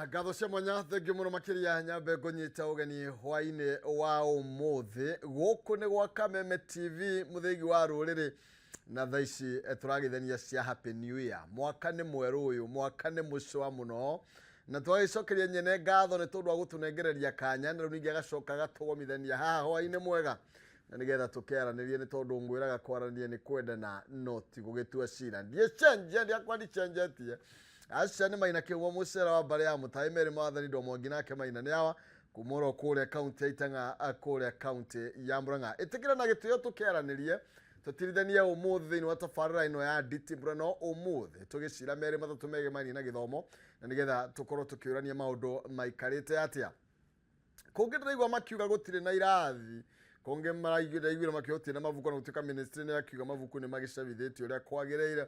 Ngatho cia mwanya, thengiũ mũno makĩria. Nyambe ngũnyita ũgeni hwainĩ wa ũmũthĩ gũkũ nĩ gwa Kameme TV, mũthĩgi wa rũrĩrĩ, na thaa ici tũragĩthania cia Happy New Year. Mwaka nĩ mwerũ ũyũ, mwaka nĩ mũcwa mũno, na twagĩcokeria nyene ngatho nĩ tondũ wa gũtũnengereria kanya, na rĩu ningĩ agacoka agatũgomithania haha hwainĩ mwega na nĩgetha tũkĩaranĩrie, nĩ tondũ ngwĩraga kwaranĩria nĩ kwendana no ti gũgĩtua cira. Ndiĩcenjia, ndiakwa ndicenjetie. Aca nĩ Maina Kĩhumo, mũcera wa mbarĩ ya Mũtaĩ Merĩ Mwathani Ndomwangi, nake Maina nĩ awa kuma oro kũrĩa kaunti ya Itang'a, kũrĩa kaunti ya Murang'a. Ĩtĩkĩra na gĩtĩo tũkĩaranĩrie, tũtirithanie ũmũthĩ thĩinĩ wa tabarĩra ĩno ya Nditimũrano ũmũthĩ, tũgĩcira merĩ matatũ megemainie na gĩthomo, na nĩgetha tũkorwo tũkĩũrania maũndũ maikarĩte atĩa. Kũngĩ ndĩraigua makiuga gũtirĩ na irathi, kũngĩ maraiguire makiuga gũtirĩ na mabuku, na gũtuĩka ministry nĩ yakiuga mabuku nĩ magĩcabithĩtio ũrĩa kwagĩrĩire.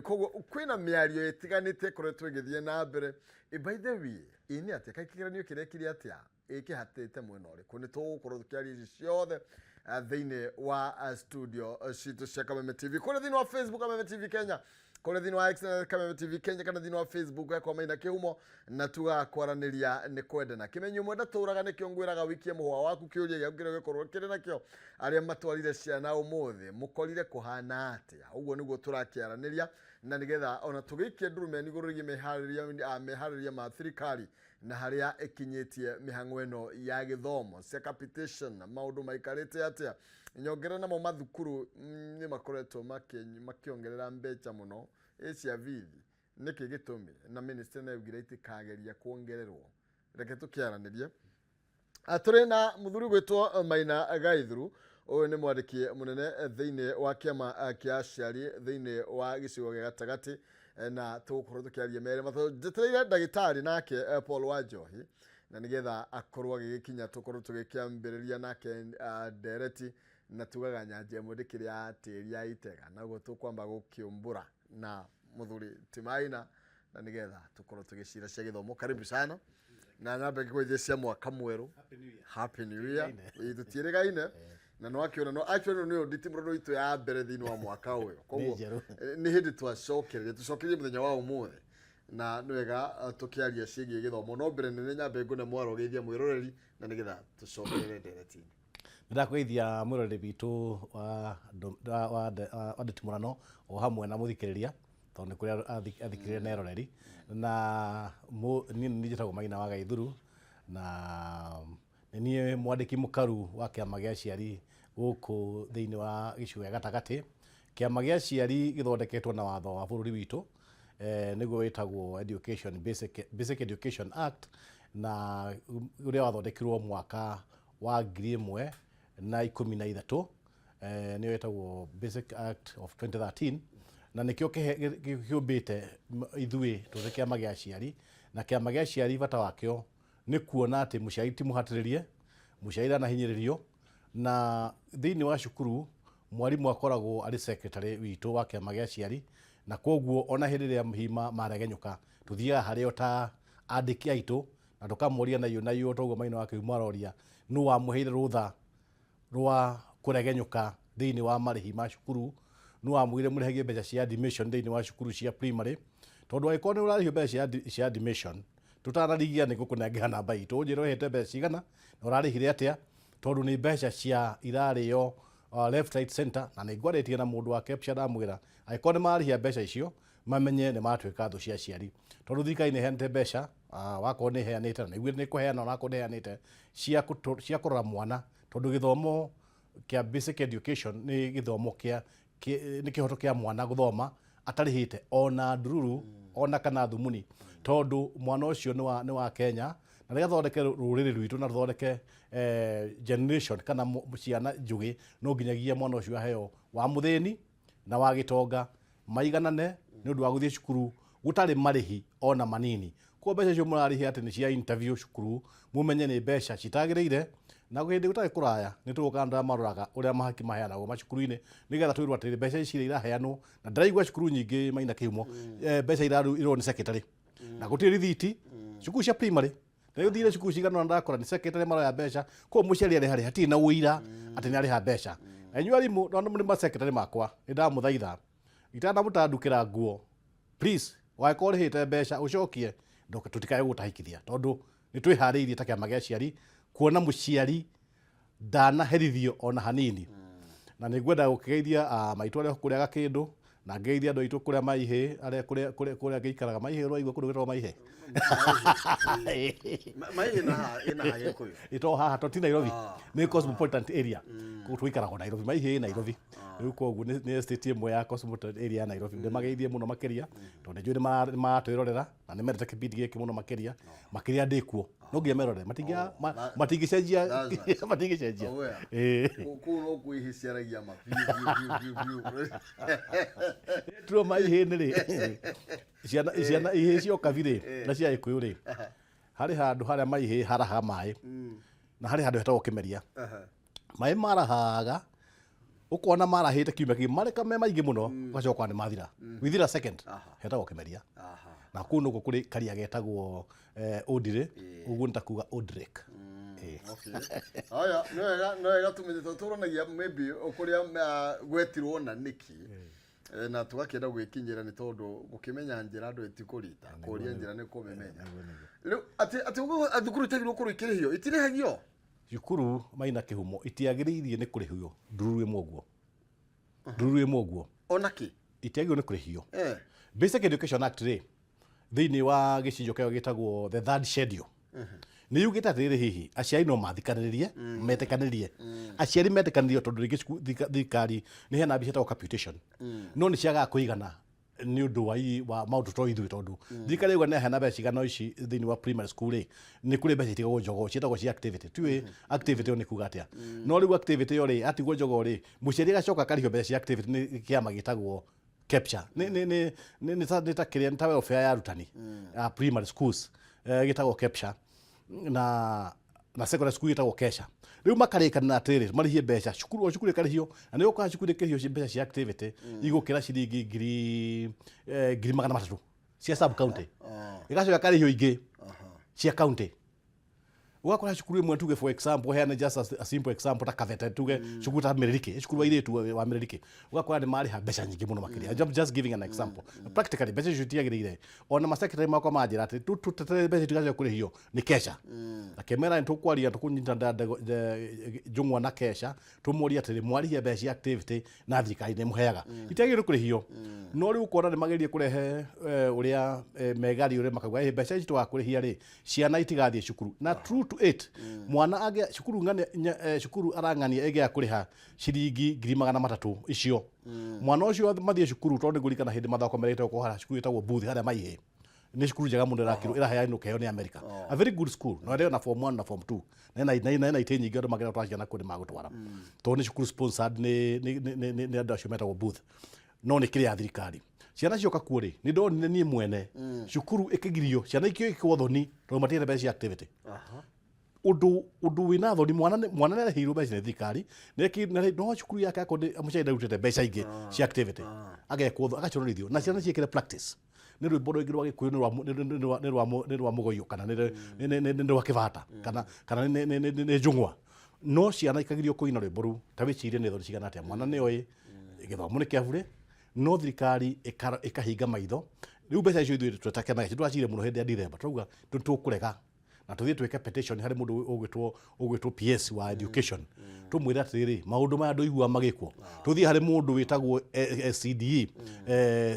Koguo kwĩna mĩario ĩtiganĩte ĩkoretwo ĩgĩthiĩ na mbere. By the way, ĩ nĩ atĩa kaĩ kĩgeranio kĩrekire atĩa, ĩkĩhatĩte mwena ũrĩkũ? Nĩ tũgũkorwo tũkĩaria ici ciothe thĩinĩ wa studio citũ cia Kameme TV, kũrĩa thĩinĩ wa Facebook Kameme TV Kenya, kũrĩa thĩinĩ wa X na Kameme TV Kenya, kana thĩinĩ wa Facebook yakwa Maina Kĩhumo. Na tugaga kwaranĩria nĩ kwendana, kĩmenyo ũmwe ndatũraga, nĩkĩo ngwĩraga wikie mũhwa waku, kĩũria gĩaku kĩrĩa gĩkorwo kĩrĩ nakĩo. Arĩa matwarire ciana ũmũthĩ, mũkorire kũhana atĩa? Ũguo nĩguo tũrakĩaranĩria, na nĩgetha ona tũgĩikie ndurumeni igũrũ rĩgiĩ meharĩria ma thirikari na harĩa ĩkinyĩtie mĩhang'o ĩno ya gĩthomo cia capitation, maũndũ maikarĩte atĩa. Nyongerera namo mathukuru nĩ makoretwo makĩongerera mbeca mũno ĩ cia bithi, nĩkĩ gĩtũmi? Na ministry nĩ yaugire itikageria kuongererwo. Reke tũkĩaranĩrie. Tũrĩ na mũthuri gwĩtwo Maina Gaithuru. Ũyũ nĩ mwandĩki mũnene thĩinĩ wa kĩama kĩa aciari thĩinĩ wa gĩcigo gĩa gatagatĩ, na tũgũkorwo tũkĩaria merĩ matatũ. Njetereire ndagĩtarĩ nake Paul Wanjohi, na nĩgetha akorwo agĩgĩkinya tũkorwo tũgĩkĩambĩrĩria nake ndereti, na tugaga nyanja ĩmwe ndĩkĩrĩ ya tĩri ya itega, na ũguo tũkwamba gũkĩũmbũra na mũthuri ti Maina, na nĩgetha tũkorwo tũgĩcira cia gĩthomo. Karibu sana, na nyambe ngĩkũgeithie cia mwaka mwerũ. Happy New Year. Ĩĩ, tũtiĩrĩgaine na nĩ wakĩona no actually ĩno nĩyo nditimũrano itũ ya mbere thĩinĩ wa mwaka ũyũ, koguo njerũ. Nĩ hĩndĩ twacokereria, tũcokerie mũthenya wa ũmũthĩ, na nĩ wega tũkĩaria ciĩgiĩ gĩthomo. No mbere nene nyambe ngũne mwaro ũgeithia mwĩroreri, na nĩgetha tũcokerere ndereti-inĩ. Nĩndakũgeithia mwĩroreri witũ wa nditimũrano o hamwe na mũthikĩrĩria, tondũ nĩ kũrĩ athikĩrĩria na eroreri. Na niĩ nĩ njĩtagwo Maina wa Gaithuru, na nĩ niĩ mwandĩki mũkaru wa kĩama gĩa aciari gũkũ thĩinĩ wa gĩcigo gĩa gatagatĩ. Kĩama gĩa aciari gĩthondeketwo na watho wa bũrũri witũ, nĩguo wĩtagwo Education Basic Education Act, na ũrĩa wathondekirwo mwaka wa 1013, nĩyo ĩtagwo Basic Act of 2013, na nĩkĩo kĩũmbĩte ithuĩ tũrĩ kĩama gĩa aciari. Na kĩama gĩa aciari bata wakĩo nĩ kuona atĩ mũciari ti mũhatĩrĩrie, mũciari ndanahinyĩrĩrio, na thĩinĩ wa cukuru mwarimũ akoragwo arĩ secretary witũ wa kĩama gĩa aciari, na koguo ona hĩndĩ ĩrĩa hima maregenyũka tũthiaga harĩ o ta andĩki aitũ na tũkamoria na yũ na yũ, toguo Maina wa Kĩhumo aroria nũ wamũheire rũtha rwa kũregenyũka thĩinĩ wa marĩhi ma cukuru, nũ wamwĩrire mũrĩhagie mbeca cia admission thĩinĩ wa cukuru cia primary, tondũ angĩkorwo nĩ ũrarĩhio mbeca cia admission, tũtanarigia nĩ ngũkũnengera namba itũ ũnjĩre ũrĩhĩte mbeca cigana na ũrarĩhire atĩa, tondũ nĩ mbeca cia irarĩo left, right, center. Na nĩ ngwarĩtie na mũndũ wa KEPSHA, ndamwĩra angĩkorwo nĩ mararĩhia mbeca icio, mamenye nĩ matuĩka thũ cia aciari, tondũ thirikari nĩ ĩheanĩte mbeca, wakorwo nĩ ĩheanĩte na nĩguo nĩ kũheana, onakorwo nĩ ĩheanĩte cia kũrora mwana, tondũ gĩthomo kĩa basic education nĩ gĩthomo kĩa nĩ kĩhoto kĩa mwana gũthoma atarĩhĩte ona ndururu ona kana thumuni, tondũ mwana ũcio nĩ wa Kenya, na rĩrĩa thondeke rũrĩrĩ rwitũ na rũthondeke generation kana ciana njũgĩ, no nginyagia mwana ũcio aheo, wa mũthĩni na wa gĩtonga maiganane nĩ ũndũ wa gũthiĩ cukuru gũtarĩ marĩhi ona manini. Koguo mbeca icio mũrarĩhia atĩ nĩ cia interview cukuru, mũmenye nĩ mbeca citagĩrĩire, na hĩndĩ gũtarĩ kũraya nĩ tũgũka andũ arĩa maroraga ũrĩa mahaki maheanagwo macukuru-inĩ, nĩgetha twĩrwo atĩrĩ, mbeca ici iraheanwo, na ndĩraigua cukuru nyingĩ, Maina Kĩhumo, mbeca irarwo nĩ secretary na gũtirĩ rithiti cukuru cia primary. Na rĩu thire cukuru cigana ũna ndakora nĩ secretary maroya mbeca, koguo mũciari arĩ harĩa hatirĩ na ũira atĩ nĩ arĩha mbeca. Na inyuĩ arimũ, na nĩ ma secretary makwa, nĩ ndamũthaitha itanamũtandukĩra nguo, please, wangĩkorwo ũrĩhĩte mbeca ũcokie. Tũtikae gũtahikithia tondũ nĩ twĩharĩirie ta kĩama gĩa aciari kuona mũciari ndanaherithio ona hanini. Na nĩ ngwenda gũkĩgeithia maitũ arĩa kũrĩa Gakĩndũ, na ngeithia andũ aitũ kũrĩa Maihĩ, arĩa kũrĩa ngĩikaraga Maihĩ, ũraigua kũndũ gwĩtagwo Maihĩ? Maihĩ na haha ĩna ha Gĩkũyũ? Ĩto haha to ti Nairobi, nĩ cosmopolitan area, koguo tũikaraga Nairobi, Maihĩ ĩ Nairobi. Rĩu koguo nĩ estate ĩmwe ya cosmopolitan area ya Nairobi. Ndĩmageithie mũno makĩria tondũ nĩ njũĩ nĩ maratwĩrorera na nĩ mendete kĩbindi gĩkĩ mũno makĩria makĩria ndĩ kuo. No nginya merore, matingĩcenjia. That's right. Matingĩcenjia. Oh, yeah. Ĩĩ. Kũu no kwĩhĩciaragia ma biũ biũ biũ biũ biũ. Tuo maihĩ-inĩ rĩ, ciana ihĩ cia Ũkabi rĩ na cia Gĩkũyũ rĩ, harĩ handũ harĩa maihĩ harahaga maĩ, na harĩ handũ hetagwo Kĩmeria. Maĩ marahaga ũkona marahĩte kiumia kĩgima marĩ me maingĩ mũno, ũgacoka ũkona nĩ mathira within a second. Hetagwo Kĩmeria. Na kũu nĩkuo kũrĩ karia getagwo Ũndirĩ, ũguo nĩ ta kuga Ũndrek. Okay. Haya, nĩ wega tũmenye tondũ tũranagia maybe kũrĩa gwetirwo na nĩkĩ. Na tũgakĩenda gwĩkinyĩra nĩ tondũ gũkĩmenya njĩra andũ ĩtikũrita kũria njĩra nĩ kũmĩmenya. Rĩu atĩ ũguo thukuru itagĩrĩirwo gũkorwo ikĩrĩhio, itirĩhagio? Cukuru maina kĩhumo itiagĩrĩirie nĩ kũrĩhio ndururu ĩmwe ũguo, ndururu ĩmwe ũguo. Ona kĩ? Itiagĩrĩirwo nĩ kũrĩhio. Basic Education Act rĩ, thĩinĩ wa gĩcicio kĩao gĩtagwo the third schedule, nĩ yugĩte atĩrĩrĩ, hihi aciari no mathikanĩrĩrie, metĩkanĩrie, aciari metĩkanĩrie, tondũ rĩngĩ thirikari nĩ hena mbia ciĩtagwo capitation, no nĩ ciagaga kũigana nĩ ũndũ wa maũndũ to ithuĩ, tondũ thirikari yauga nĩ yaheana mbeca cigana ici thĩinĩ wa primary school rĩ, nĩ kũrĩ mbeca itigagwo jogoo ciĩtagwo cia activity. Tiũĩ activity ĩyo nĩ kuga atĩa, no rĩu activity ĩyo rĩ, atigwo jogoo rĩ, mũciari agacoka akarĩhio mbeca cia activity nĩ kĩama gĩtagwo KEPSHA. Nĩ ta kĩrĩa nĩ ta welfare ya arutani ya primary schools, gĩtagwo KEPSHA, na secondary school gĩtagwo KESHA. Rĩu makarĩkanĩra atĩrĩrĩ, marĩhie mbeca cukuru o cukuru ĩkarĩhio, na nĩ ũgũkora cukuru ĩkĩrĩhio mbeca cia activity igũkĩra ciringi 300,000 cia sub county, ĩgacoka ĩkarĩhio ingĩ cia county. Ũgakora cukuru ĩmwe, tuge for example, heane just a simple example, ta Kabete, tuge cukuru ta Mĩrĩrĩkĩ, cukuru wa airĩtu wa Mĩrĩrĩkĩ, ũgakora nĩ marĩha mbeca nyingĩ mũno makĩria. I'm just giving an example. Practically mbeca icio itiagĩrĩire. Ona masecretary makwa manjĩra atĩ tũtetere mbeca itigacoka kũrĩhio nĩ KESHA. Akĩmera nĩ tũkwaria, tũkũnyita njũng'wa na KESHA, tũmũrie atĩrĩ, mwarĩhia mbeca cia activity na thirikari nĩ mũheaga, itiagĩrĩire kũrĩhio. No rĩu ũkona nĩ magerie kũrehe ũrĩa megari ũrĩa makauga, "Ĩ, mbeca ici twakũrĩhia rĩ, ciana itigathiĩ cukuru." Na true to it, mwana angĩ cukuru ng'ania cukuru arang'ania ĩngĩaga kũrĩha ciringi 300,000 icio, mwana ũcio mathiĩ cukuru. Tondũ nĩngũririkana hĩndĩ mathako merĩte gũkorwo harĩa cukuru ĩtagwo Booth harĩa Maihĩ, nĩ cukuru njega mũno, ĩrakirwo ĩraheanwo kĩheo nĩ America, a very good school, na ĩrĩ na form 1 na form 2, na ĩna itĩ nyingĩ. Andũ mangĩenda gũtwara ciana kuo nĩ magũtwara tondũ nĩ cukuru sponsored nĩ andũ acio metagwo Booth, no nĩ kĩrĩ ya thirikari. Ciana cioka kuo rĩ, nĩ ndonire niĩ mwene cukuru ĩkĩgirio ciana ikĩgĩkwo thoni tondũ matirĩ mbeca cia activity. Ũndũ wĩna thoni, mwana nĩ arĩhĩirwo mbeca nĩ thirikari, no cukuru yake akorwo mũciari ndarutĩte mbeca ingĩ cia activity, agekwo agaconorithio na ciana ciĩkĩre practice nĩ rwĩmbo rũngĩ rwa Gĩkũyũ, nĩ rwa mũgoyũ kana nĩ rwa kĩbata kana nĩ njũng'wa, no ciana ikagirio kũina rwĩmbo rũu. Ta wĩcirie nĩ thoni cigana atĩa. Mwana nĩ oĩ gĩthomo nĩ kĩa burĩ, no thirikari ĩkahinga maitho. Rĩu mbeca icio ithuĩ tweta kĩama gĩakĩ tũracire mũno hĩndĩ ya Dithemba, tũrauga tũkũrega na tũthiĩ twĩke petition harĩ mũndũ ũgwĩtwo PS wa education, tũmwĩre atĩrĩrĩ, maũndũ maya ndũiguaga magĩkwo. Tũthiĩ harĩ mũndũ wĩtagwo CDE,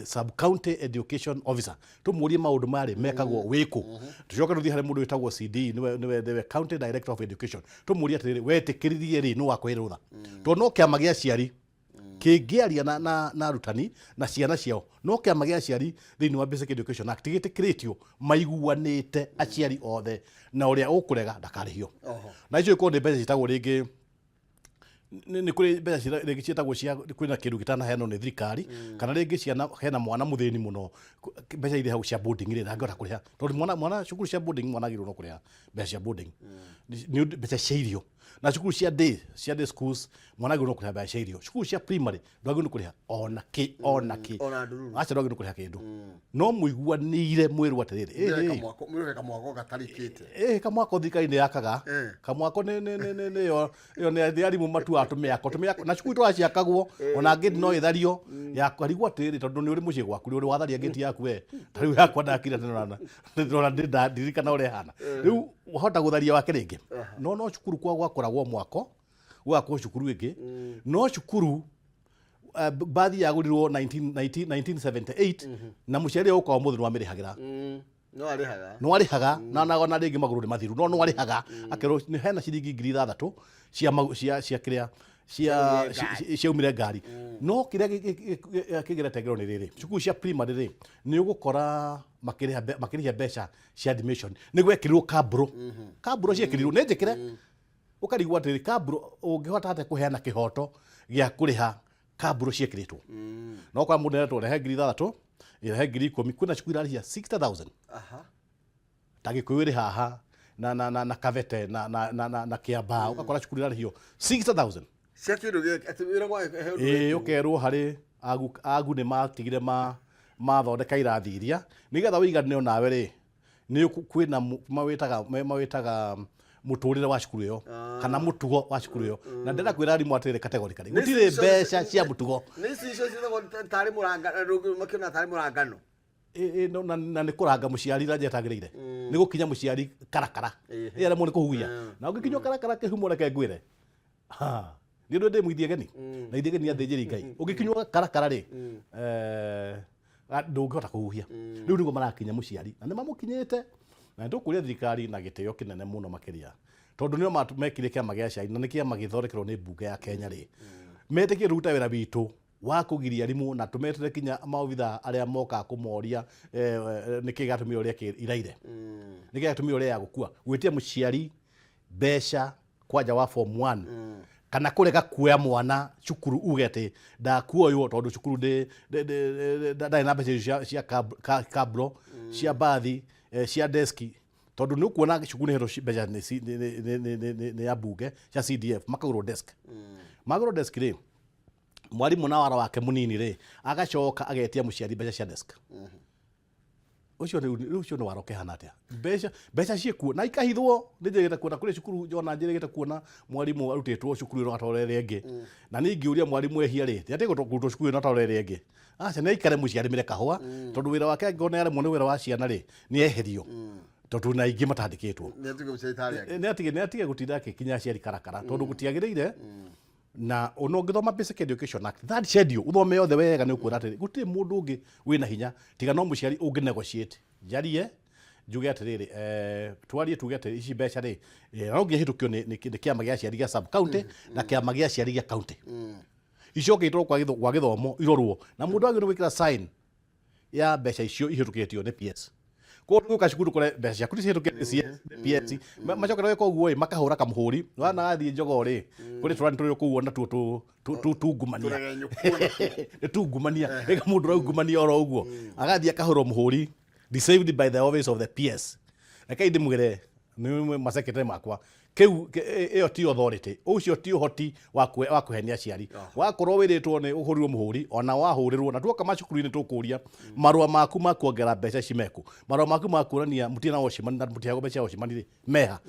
sub county education officer, tũmũrie maũndũ maya rĩ mekagwo wĩkũ. Tũcoke tũthiĩ harĩ mũndũ wĩtagwo CDE, nĩwe county director of education, tũmũrie atĩrĩrĩ, wetĩkĩririe rĩ, nũ wakũhe rũtha? Tondũ no kĩama gĩa aciari kĩngĩaria na arutani na ciana ciao, no kĩama gĩa aciari thĩinĩ wa Basic Education Act gĩtĩkĩrĩtio maiguanĩte aciari othe, na ũrĩa ũkũrega ndakarĩhio. Na icio ikorwo nĩ mbeca ciĩtagwo rĩngĩ nĩ kũrĩ mbeca rĩngĩ ciĩtagwo cia kwĩna kĩndũ gĩtanaheanwo nĩ thirikari, kana rĩngĩ ciana hena mwana mũthĩni mũno, mbeca irĩhagwo cia boarding rĩ, ndangĩhota kũrĩha, tondũ mwana cukuru cia boarding mwana agĩrĩirwo no kũrĩha mbeca cia boarding. Nĩ ũndũ mbeca cia irio. Na cukuru cia day schools, mwana agĩrĩirwo kũrĩha mbeca cia irio. Cukuru cia primary ndwagĩrĩirwo nĩ kũrĩha ona kĩ, ona kĩ. Ona ndururu. Aca, ndwagĩrĩirwo nĩ kũrĩha kĩndũ, no mũiguanĩire mwĩrwo atĩrĩrĩ, Mwĩre kamwako, mwĩre kamwako gatarĩkĩte. Ĩ, kamwako thirikari nĩ yakaga. Kamwako nĩ ĩyo ĩyo nĩ arimũ matuaga tũmĩako na cukuru tũraciakagwo, ona ngĩti no ĩthario yakarigwo atĩrĩrĩ, tondũ nĩ ũrĩ mũciĩ gwaku, nĩ ũrĩ watharia ngĩti yaku we. Ta rĩu yakwa ndakire tene, ona ndĩrona ndirikana ũrĩa ĩhana rĩu, wahota gũtharia wake rĩngĩ. No cukuru kwa gwakoragwo mwako gwakwo cukuru ĩngĩ, no cukuru bathi yagũrirwo 19 19 1978 na mũciari ũyũ ũkaga ũmũthĩ nĩ wamĩrĩhagĩra. No arĩhaga. No arĩhaga na rĩngĩ magũrũ nĩ mathiru, no arĩhaga akerwo nĩ hena ciringi 6,000 cia kĩrĩa cia Ciaumire ciaumire ngari. No kĩrĩa kĩgerete ngero nĩ rĩrĩ, cukuru cia primary rĩ, nĩ ũgũkora makĩrĩhia mbeca cia admission nĩ gwekĩrirwo kambũrũ, kambũrũ ciekĩrirwo nĩ njĩkĩre, ũkarigwo atĩrĩ, kambũrũ ũngĩhota atĩa kũheana kĩhoto gĩa kũrĩha kambũrũ ciĩkĩrĩtwo? No kwa mũndũ eretwo rehe 6,000, rehe 10,000. Kwĩna cukuru irarĩhia 60,000. Ta Gĩkũyũ ĩrĩ haha na Kabete na Kĩambaa, ũgakora cukuru irarĩhio 60,000. Cia kĩndũ gĩkĩ atĩ wĩra gwa he ũndũ Ĩĩ. wekirwo. Ũkerwo harĩ agu nĩ matigire mathondeka irathi iria nĩgetha wĩiganĩre onawe rĩ, nĩ kwĩna mawĩtaga mũtũrĩre wa cukuru ĩyo kana mũtugo wa cukuru ĩyo. Na ndĩrenda kwĩra arimũ atĩrĩrĩ, categorically, gũtirĩ mbeca cia mũtugo. Nĩ ici icio ciĩtagwo tarĩ mũrangano, makĩona tarĩ mũrangano. Ĩ, no, na nĩ kũranga mũciari na njĩra ĩtagĩrĩire, nĩ gũkinya mũciari karakara. Ĩ, aremwo nĩ kũhuhia na ũngĩkinywo karakara kĩhumo, reke ngwĩre. Ha, nĩ ũndũ ndĩ mũithiegeni na ithiegeni nĩ athĩnjĩri Ngai, ũngĩkinywo karakara rĩ, ndũngĩhota kũhuhia. Rĩu nĩguo marakinya mũciari na nĩ mamũkinyĩte, na nĩ tũkũria thirikari na gĩtĩo kĩnene mũno makĩria, tondũ nĩo mekire kĩama gĩa aciari na nĩ kĩama gĩthondekerwo nĩ mbunge ya Kenya rĩ, metĩkĩre rute wĩra witũ wa kũgiria arimũ na tũmetere kinya maobitha arĩa mokaga kũmoria nĩkĩ gĩatũmire ũrĩa iraire, nĩkĩ gĩatũmire ũrĩa ya gũkua gwĩtia mũciari mbeca kwanja wa form 1 kana kũrega kuoya mwana cukuru, uge atĩ ndakuoywo tondũ cukuru ndarĩ na mbeca icio cia kabro, cia bathi, cia deski, tondũ nĩ ũkuona cukuru nĩ hetwo mbeca nĩ ya mbunge cia CDF, makagũrwo desk. Magũrwo desk rĩ, mwarimũ na wara wake mũnini rĩ, agacoka agetia mũciari mbeca cia desk ũcio. Rĩu ũcio nĩ wara ũkĩhana atĩa? Mbeca ciĩkuo na ikahithwo. Nĩ njĩrĩgĩte kuona kũrĩ cukuru, ona njĩrĩgĩte kuona mwarimũ arutĩtwo cukuru ĩno atwara ĩrĩa ĩngĩ. Na niĩ ingĩũria mwarimũ ehia rĩ, ti atĩ kũrutwo cukuru ĩno atwara ĩrĩa ĩngĩ, aca, nĩ aikare mũciĩ arĩmĩre kahũa, tondũ wĩra wake angĩkorwo nĩ aremwo nĩ wĩra wa ciana rĩ, nĩ eherio, tondũ na aingĩ matandĩkĩtwo. Nĩ atuĩke mũciari tarĩ angĩ. Nĩ atige gũtinda akĩkinya aciari karakara, tondũ gũtiagĩrĩire. Na ona ũngĩthoma Basic Education Act Third Schedule, ũthome yothe wega, nĩ ũkuona atĩrĩ, gũtirĩ mũndũ ũngĩ wĩna hinya tiga no mũciari ũngĩ negotiate, njarie njuge atĩrĩrĩ, twarie tuge atĩ ici mbeca rĩ, no nginya ihĩtũkio nĩ kĩama gĩa aciari gĩa sub county na kĩama gĩa aciari gĩa county, icoke itwarwo kwa gĩthomo irorwo, na mũndũ agĩrĩirwo gwĩkĩra sign ya mbeca icio ihĩtũkĩtio nĩ PS. Koguo tũgĩũka cukuru kũre mbeca ciaku nĩ cihĩtũkĩtio nĩ CS, nĩ PS. Macoka gwĩka ũguo ĩ, makahũra kamũhũri wana wathiĩ njogoo rĩ, kũrĩ tũrani tũrĩ kũu ona tuo tungumania. Tũregenyũkwo. Nĩ tungumania ĩka mũndũ ũraungumania oro ũguo agathiĩ akahũrwo mũhũri received by the office of the PS. Rekei ndĩmwĩre nĩ masekretary makwa kĩu ĩyo ti authority, ũcio ti ũhoti wa kũhenia aciari. Wakorwo wĩrĩtwo nĩ ũhũrirwo mũhũri, ona wahũrĩrwo na tuoka macukuru-inĩ, tũkũria marũa maku ma kuongerera mbeca ici meku, marũa maku ma kuonania mũtirĩ na wocimani na mũtiheagwo mbeca cia wocimani rĩ, meha.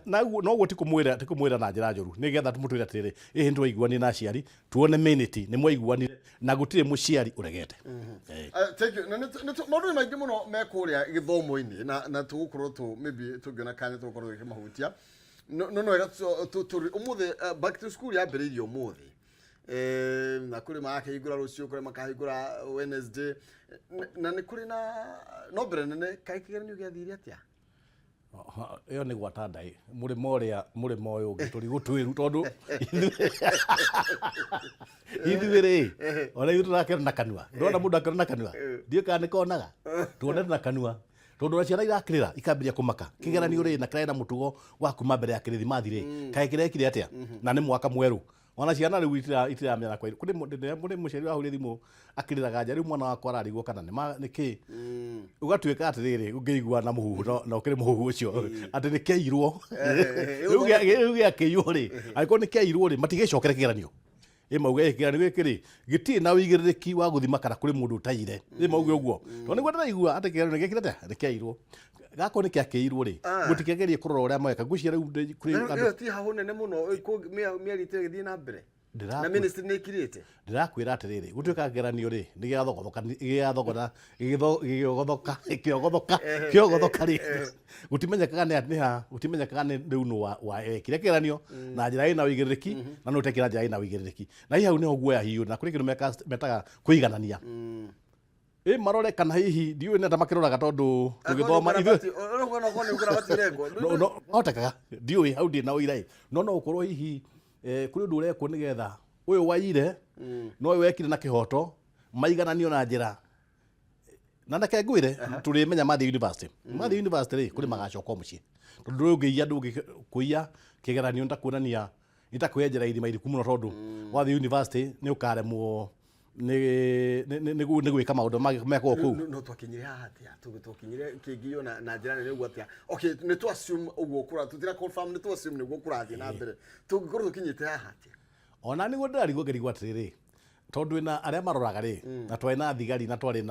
Na noguo ti kũmwĩra na njĩra njũru, nĩgetha tũmũtwĩre atĩrĩrĩ, ĩhĩ, nĩ twaiguanire na aciari, tuone minute nĩ mwaiguanire na gũtirĩ mũciari ũregete. Thank you. Na maũndũ nĩ maingĩ mũno me kũrĩa gĩthomo-inĩ na tũgũkorwo tũ maybe tũngĩona kanya tũgũkorwo tũkĩmahutia. No wega tũrĩ ũmũthĩ, back to school yambĩrĩirie ũmũthĩ. Na kũrĩ makahingũra rũciũ, kũrĩ makahingũra Wednesday, na nĩ kũrĩ na no mbere nene, kaĩ kĩgeranio gĩathire atĩa? Ĩyo nĩ gwata ndaĩ mũrĩmo ũrĩa mũrĩmo ũyũ ũngĩ tũrĩ gũtwĩru, tondũ ithuĩ rĩ, ona ithuĩ tũrakĩona na kanua. Ndona mũndũ akĩona na kanua, ndiũĩ kana nĩ konaga tuonete na kanua, tondũ ona ciana irakĩrĩra ikambĩrĩria kũmaka kĩgeranio rĩ, na kĩrarĩ na mũtugo wa kuma mbere ya kĩrithimathi rĩ, kaĩ kĩrekire atĩa? Na nĩ mwaka mwerũ. Ona ciana rĩu itiramenya kwa kũrĩ kũrĩ mũciari wahũrire thimũ akĩrĩraga nja, rĩu mwana wakwa ararigwo kana nĩ nĩ kĩ. Ũgatuĩka atĩrĩrĩ, ũngĩigua na mũhuhu no ũkĩrĩ mũhuhu ũcio atĩ nĩ kĩairwo. Rĩu rĩu gĩakĩiywo rĩ, angĩkorwo nĩ kĩairwo rĩ, matigĩcokere kĩgeranio. Ĩ mauge ĩ kĩgeranio gĩkĩ rĩ, gĩtirĩ na ũigĩrĩrĩki wa gũthima kana kũrĩ mũndũ ũtaire. Ĩ mauge ũguo. Tondũ nĩguo ndĩraigua atĩ kĩgeranio nĩ gĩkire atĩa? Nĩ kĩairwo. Gakorwo nĩ kĩakĩirwo rĩ, mũtikĩgerie kũrora ũrĩa mweka. Ngwĩciria rĩu kũrĩ andũ Ĩyo ti hahũ nene mũno, mĩario ĩtĩgĩthiĩ na mbere. Na ministry nĩ ĩkirĩte. Ndĩrakwĩra atĩrĩrĩ, gũtuĩka kĩgeranio rĩ, nĩ gĩathogothoka, gĩathogotha, gĩgĩogothoka, kĩogothoka, kĩogothoka rĩ, gũtimenyekaga nĩ nĩ ha, gũtimenyekaga nĩ rĩu nũ wekire kĩgeranio na njĩra ĩna ũigĩrĩrĩki na nũ ũtekire na njĩra ĩna ũigĩrĩrĩki. Na hihi hau nĩho guoya hiũ, na kũrĩ kĩndũ metaga kũiganania. Ĩ marore kana hihi ndiũĩ nĩ ata makĩroraga tondũ tũgĩthoma ithuĩ no hotekaga ndiũĩ hau ndirĩ na ũira ĩ, no no ũkorwo hihi kũrĩ ũndũ ũrekwo nĩgetha ũyũ waire na ũyũ wekire na kĩhoto maigananio na njĩra na reke ngwĩre tũrĩmenya mathiĩ university. Mathiĩ university rĩ, kũrĩ magacoka o mũciĩ tondũ ndũngĩiya, ndũngĩkũiya kĩgeranio nĩ ta kuonania nĩ ta kwĩyenjera irima iriku mũno tondũ wathiĩ university nĩ ũkaremwo nĩ gwĩka maũndũ mekagwo kũu. No twakinyire haha atĩa? Twakinyire kĩngĩo na njĩra nene ũguo atĩa? Okay, nĩ tũ assume ũguo kũra, tũtira confirm, nĩ tũ assume nĩguo kũrathiĩ na mbere. Tũngĩkorwo tũkinyĩte haha atĩa? Ona nĩguo ndĩrarigwo ngĩrigwo atĩrĩrĩ, tondũ ĩna arĩa maroraga rĩ, na twarĩ na thigari na twarĩ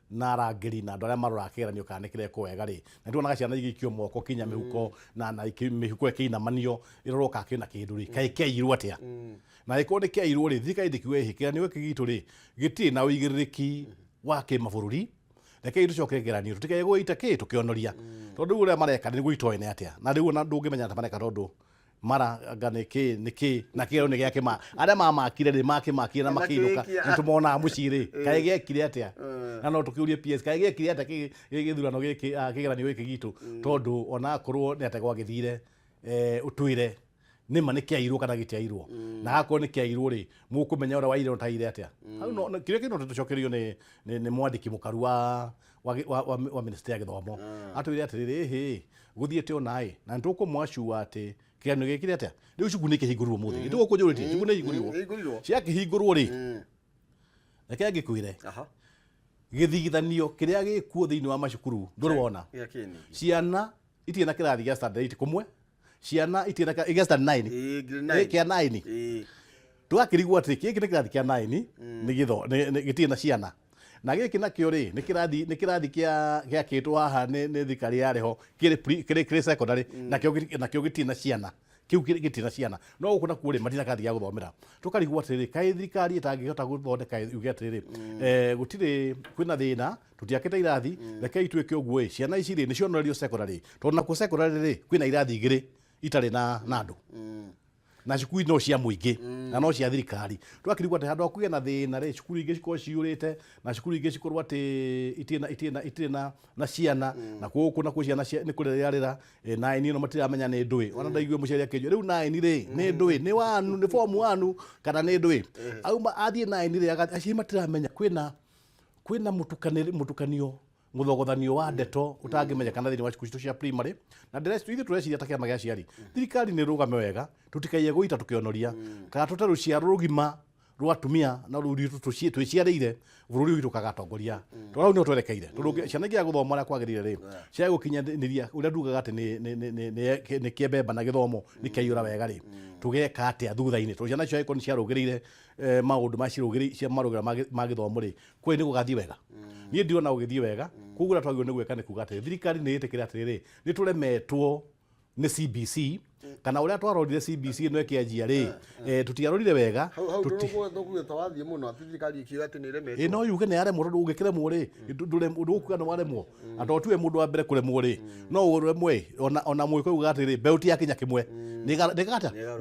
na arangĩri na andũ arĩa maroraga kĩgeranio kana nĩ kĩrekwo wega rĩ, na nĩtuonaga ciana igĩikio moko kinya mĩhuko na mĩhuko ĩkĩinamanio ĩrorwo kana kĩna kĩndũ rĩ, kaĩ kĩairwo atĩa? Na angĩkorwo nĩ kĩairwo rĩ, thirikari ndĩkiuge ĩhĩ kĩgeranio gĩkĩ gitũ rĩ gĩtirĩ na ũigĩrĩrĩki wa kĩmabũrũri, rekei tũcoke kĩgeranio tũtikae gũgĩita kĩ tũkĩonoria, tondũ rĩu ũrĩa mareka nĩ gũitoĩ nĩ atĩa, na rĩu ona ndũngĩmenya atĩ mareka tondũ mara anga nĩ kĩ nĩ kĩ na kĩgeranio nĩ gĩa kĩma arĩa mamakire rĩ makĩmakire na makĩinũka. Makĩrĩkia. Nĩ tũmonaga mũciĩ rĩ, kaĩ gĩekire atĩa? Na no tũkĩũrie PS kaĩ gĩekire atĩa gĩthurano gĩkĩ, kĩgeranio gĩkĩ gitũ, tondũ ona akorwo nĩ atĩa gwagĩthire, ũtwĩre nĩma nĩ kĩairwo kana gĩtiairwo, na akorwo nĩ kĩairwo rĩ, mũkũmenya ũrĩa waire ũtaire atĩa hau. No kĩrĩa kĩno tũcokerio nĩ mwandĩki mũkaru wa ministry ya gĩthomo atwĩre atĩrĩrĩ, ĩhĩ gũthiĩte onaĩ na nĩ tũkũmwacua atĩ kĩgeranio gĩkire atĩa. Rĩu cukuru nĩ ikĩhingũrirwo mũthĩ, gĩtũgũ kũnjũrĩtie cukuru nĩ ihingũrirwo. Nĩ ihingũrirwo. Ciakĩhingũrwo rĩ, reke ngĩkwĩre, gĩthigithanio kĩrĩa gĩkuo thĩinĩ wa macukuru ndũrĩ wona. Gĩa kĩni. Ciana itirĩ na kĩrathi gĩa standard 8 kũmwe, ciana itirĩ na gĩa standard 9. Ĩĩ, grade 9. Kĩa 9. Tũgakĩrigwo atĩ gĩkĩ nĩ kĩrathi kĩa 9 nĩ gĩtho gĩtirĩ na ciana, na gĩkĩ nakĩo rĩ nĩ kĩrathi kĩa gĩakĩtwo haha nĩ thirikari yarĩ ho kĩrĩ secondary, nakĩo gĩtirĩ na ciana, kĩu gĩtirĩ na ciana, no gũkũ nakuo rĩ matirĩ na kĩrathi gĩa gũthomera. Tũkarigwo atĩrĩrĩ, kaĩ thirikari ĩtangĩhota gũthondeka yuge atĩrĩrĩ, gũtirĩ kwĩna thĩna, tũtiakĩte irathi, rekei twĩke ũguo ĩ, ciana ici rĩ nĩ cionorerio secondary, tondũ nakuo secondary rĩ kwĩna irathi igĩrĩ itarĩ na andũ na cukuru no cia mũingĩ na no cia thirikari. Twakĩrigwo atĩ handũ ha kũgĩa na thĩna rĩ, cukuru ingĩ cikorwo ciyũrĩte na cukuru ingĩ cikorwo atĩ itirĩ na ciana, na gũkũ nakuo ciana nĩ kũrĩra rĩra nine ĩno matiramenya nĩ ndũĩ. Ona ndaigua mũciari akĩnjũria rĩu nine rĩ nĩ ndũĩ, nĩ wanu, nĩ form wanu kana nĩ ndũĩ, auma athiĩ nine rĩ, aciari matiramenya kwĩna mũtukanio, mũthogothanio wa ndeto ũtangĩmenyekana thĩinĩ wa cukuru citũ cia primary. Na ithuĩ tũreciria ta kĩama gĩa aciari, thirikari nĩ ĩrũgame wega, tũtikaiye gũita tũkĩonoria kana tũte rũciaro rũgima rwa atumia na rũu rwitũ twĩciarĩire bũrũri witũ kagatongoria, tondũ hau nĩho twerekeire, tondũ ciana ingĩaga gũthoma ũrĩa kwagĩrĩire rĩ, ciage gũkinyanĩria ũrĩa ndugaga atĩ nĩ kĩembemba na gĩthomo nĩ kĩaiyũra wega rĩ, tũgeka atĩa thutha-inĩ? Tondũ ciana icio angĩkorwo nĩ ciarũgĩrĩire maũndũ macirũgĩrĩire cia marũgĩra ma gĩthomo rĩ, kweli nĩ gũgathiĩ wega? Niĩ ndirona gũgĩthiĩ wega. Koguo ũrĩa twagĩrĩirwo nĩ gwĩka nĩ kuga atĩrĩ, thirikari nĩ ĩtĩkĩre atĩrĩrĩ, nĩ tũremetwo nĩ CBC, kana ũrĩa twarorire CBC ĩno ĩkĩanjia rĩ, tũtiarorire wega. Hau ndũkuga ta wathiĩ mũno atĩ thirikari ĩkiuga atĩ nĩ ĩremetwo. Ĩ no yuge nĩ yaremwo, tondũ ũngĩkĩremwo rĩ, ndũkuga nĩ waremwo, na tondũ tiwe mũndũ wa mbere kũremwo rĩ, no ũremwe ĩ, ona mũgĩkũyũ ugaga atĩrĩrĩ, mbeũ ti ya kinya kĩmwe nĩ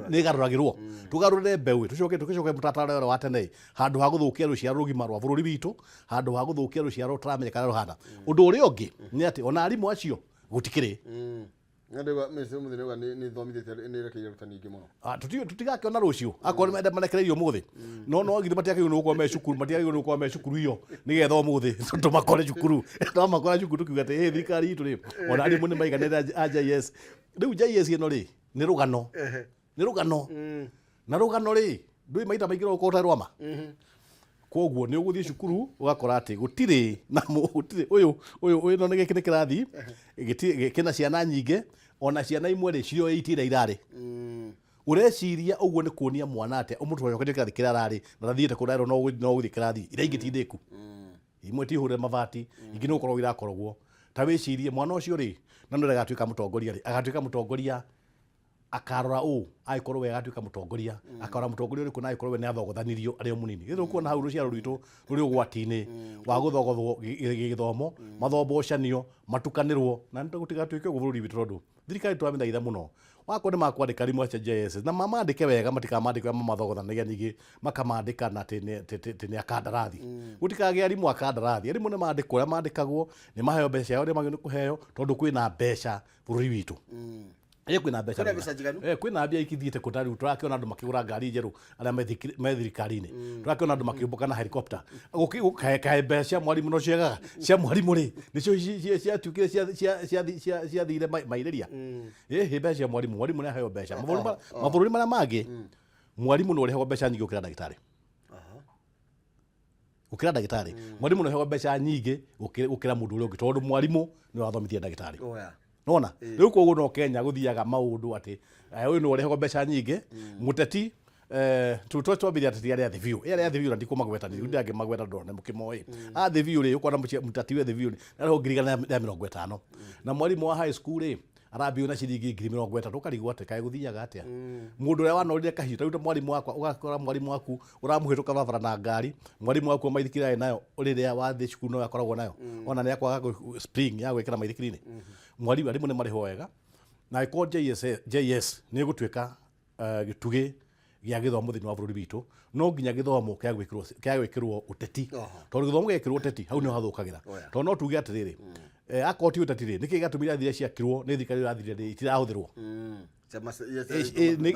ĩgarũragĩrwo. Tũgarũrĩre mbeũ ĩ, tũcoke tũgĩcoke mũtaratara ũrĩa wa tene ĩ, handũ ha gũthũkia rũciaro rũgima rwa bũrũri witũ, handũ ha gũthũkia rũciaro tũramenyeka ũrĩa rũhana. Ũndũ ũrĩa ũngĩ nĩ atĩ ona arimũ acio gũtikĩrĩ. Na ndauga ministry mũthĩ nĩuga nĩ ĩthomithĩtie, nĩ ĩrekeire arutani aingĩ mũno. Tũtigakĩona rũciũ akorwo nĩ marekereirio ũmũthĩ, no githĩ matiagĩrĩirwo nĩ gũkorwo me cukuru, matiagĩrĩirwo nĩ gũkorwo me cukuru iyo nĩgetha ũmũthĩ tũmakore cukuru, twamakora cukuru tukiuga atĩ ĩ thirikari itũ rĩ, ona arimũ nĩ maiganĩre a JS. Rĩu JS ĩno rĩ nĩ rũgano, nĩ rũgano. Na rũgano rĩ ndũĩ maita maingĩ no ũkorwo ũtarĩ rwa ma. Koguo nĩ ũgũthiĩ cukuru ũgakora atĩ gũtirĩ na gũtirĩ ũyũ ũyũ ũyũ no nĩ gĩkĩ nĩ kĩrathi kĩna ciana nyingĩ, ona ciana imwe rĩ cirĩ o 8 iria irarĩ. Ũreciria ũguo nĩ kuonia mwana atĩa ũmũcokerie kĩrathi kĩrĩa ararĩ na ndathiĩte kũrerwo no ũgũthiĩ kĩrathi iria ingĩ ti ndĩku, imwe ti hũre mabati, ingĩ nĩ gũkorwo irakorogwo. Ta wĩcirie mwana ũcio rĩ, na nĩ agatuĩka mũtongoria rĩ, agatuĩka mũtongoria akarora ũ angĩkorwo we agatuĩka mũtongoria, akarora mũtongoria ũrĩkũ, na angĩkorwo we nĩ athogothanirio arĩ o mũnini. Githĩ ũkuona hau rũciaro rwitũ rũrĩ ũgwati-inĩ wa gũthogothwo gĩthomo, mathombocanio, matukanĩrwo, na nĩ gũtigatuĩke ũguo bũrũri witũ, tondũ thirikari tũramĩthaitha mũno wakorwo nĩ makwandĩka arimũ acio JSS na mamandĩke wega, matikamandĩke mamathogothanĩria, ningĩ makamandĩka na atĩ nĩ akandarathi. Gũtikagĩa arimũ akandarathi. Arimũ nĩ mandĩkwo ũrĩa mandĩkagwo, nĩ maheo mbeca ciao ũrĩa magĩrĩirwo nĩ kũheo, tondũ kwĩna mbeca bũrũri witũ. Kwĩna mbeca. Kwĩna mbeca njiganu? Kwĩna mbia ikithiĩte kũ. Ta rĩu tũrakĩona andũ makĩgũra ngari njerũ arĩa me thirikari-inĩ, tũrakĩona andũ makĩũmbũka na helicopter. Kaĩ mbeca cia mwarimũ no ciagaga? Cia mwarimũ rĩ, nĩcio ciatuĩkire ciathire mairĩria. Ĩhĩ, mbeca cia mwarimũ, mwarimũ nĩ aheo mbeca. Mabũrũri marĩa mangĩ mwarimũ nĩ ũrĩhagwo mbeca nyingĩ gũkĩra ndagĩtarĩ, gũkĩra ndagĩtarĩ. Mwarimũ nĩ ũrĩhagwo mbeca nyingĩ gũkĩra mũndũ ũrĩa ũngĩ, tondũ mwarimũ nĩ wathomithia ndagĩtarĩ. Nona rĩu koguo no Kenya gũthiaga maũndũ atĩ ũyũ nĩ ũrĩhagwo mbeca nyingĩ, mũteti twambire ateti arĩa thĩ biũ, arĩa thĩ biũ, na ndikũmagweta nĩ ndangĩmagweta ndona mũkĩmoĩ a thĩ biũ rĩ, ũkona mũteti wĩ thĩ biũ rĩ arĩhwo 150,000, na mwarimũ wa high school rĩ arambio na ciringi 30,000. Ũkarigwo atĩ kaĩ gũthiaga atĩa? Mũndũ ũrĩa wanorire kahiũ ta rĩu ta mwarimũ wakwa, ũgakora mwarimũ waku ũramũhĩtũka barabara na ngari, mwarimũ waku wa maithikiri arĩ nayo, rĩrĩa wathiĩ cukuru no akoragwo nayo, ona nĩ akwaga spring ya gwĩkĩra maithikiri-inĩ. Mwarimũ, arimũ nĩ marĩhwo wega, na angĩkorwo JS nĩ ĩgũtuĩka gĩtugĩ gĩa gĩthomo thĩinĩ wa bũrũri witũ, no nginya gĩthomo kĩa gwĩkĩrwo ũteti, tondũ gĩthomo gĩekĩrwo ũteti hau nĩho hathũkagĩra. Tondũ no tuge atĩrĩrĩ, akorwo ti ũteti rĩ, nĩkĩ gĩatũmire irathi iria ciakirwo nĩ thirikari ĩrathirire rĩ itirahũthĩrwo?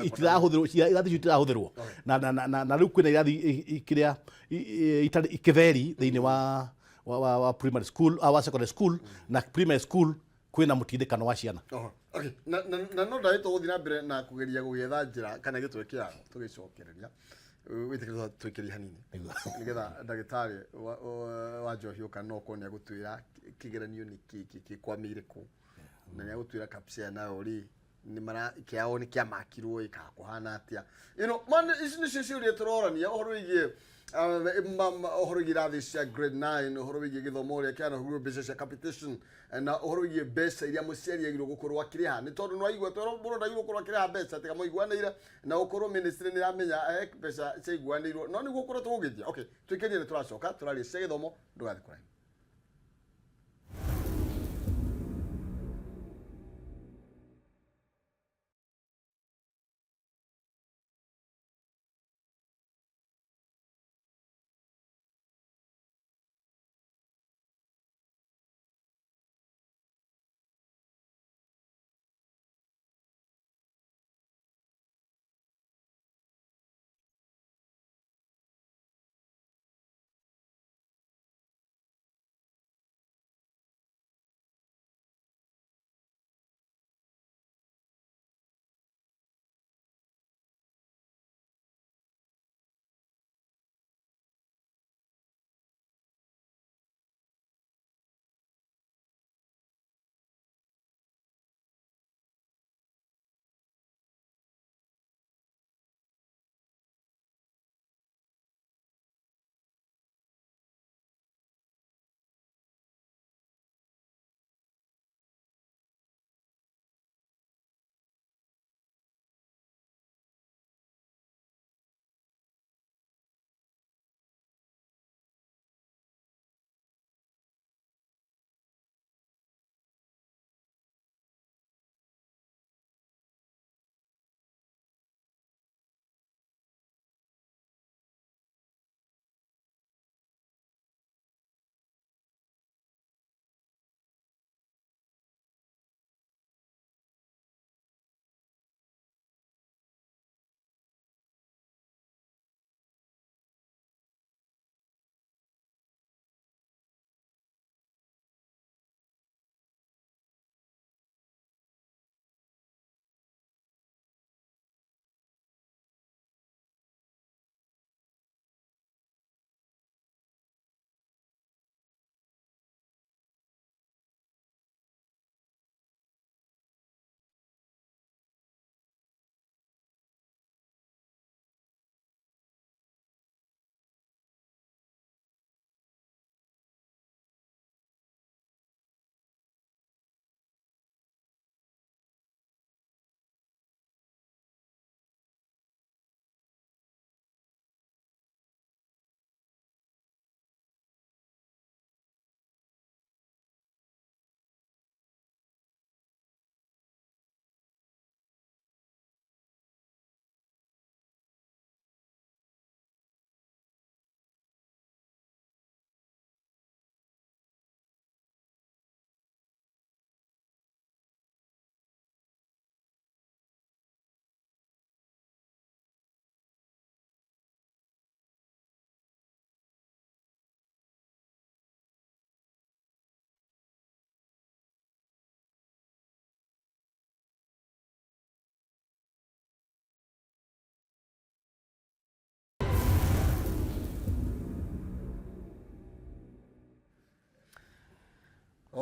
Itirahũthĩrwo, irathi icio itirahũthĩrwo, na rĩu kwĩna irathi kĩrĩa itarĩ kĩtheri thĩinĩ wa primary school, wa secondary school na primary school, kwĩna mũtindĩkano wa ciana. Okay. Na no ndagä tå gå thiä na mbere na kå geria gå getha njä ra kana gä twe kä ago tå gä cokereria wä tä kä twä kä rie hanini nä getha ndagätarä wa njohi ũka no korwo nĩ agũtwĩra kĩgeranio nĩ kĩ kĩkwamĩire kũ, na nĩ agũtwĩra kapsea nayo rĩ nĩ mara kĩao nĩ kĩamakirwo ĩ kana kũhana atĩa. Man, ici nĩcio ciũria tũrorania ũhoro wĩgiĩ ũhoro wĩgiĩ irathi cia grade 9, ũhoro wĩgiĩ gĩthomo ũrĩa kĩanahũrwo, mbeca cia capitation, na ũhoro wĩgiĩ mbeca iria mũciari agĩrĩirwo gũkorwo akĩrĩha, nĩ tondũ nĩ waigua tondũ mũndũ ndagĩrĩirwo gũkorwo akĩrĩha mbeca tiga mũiguanĩire, na gũkorwo ministry nĩ ĩramenya mbeca ciaiguanĩirwo, no nĩguo ũkoretwo gũgĩthiĩ. Okay, twĩkĩrie, nĩ tũracoka tũraria cia gĩthomo, ndũgathiĩ kũraihu.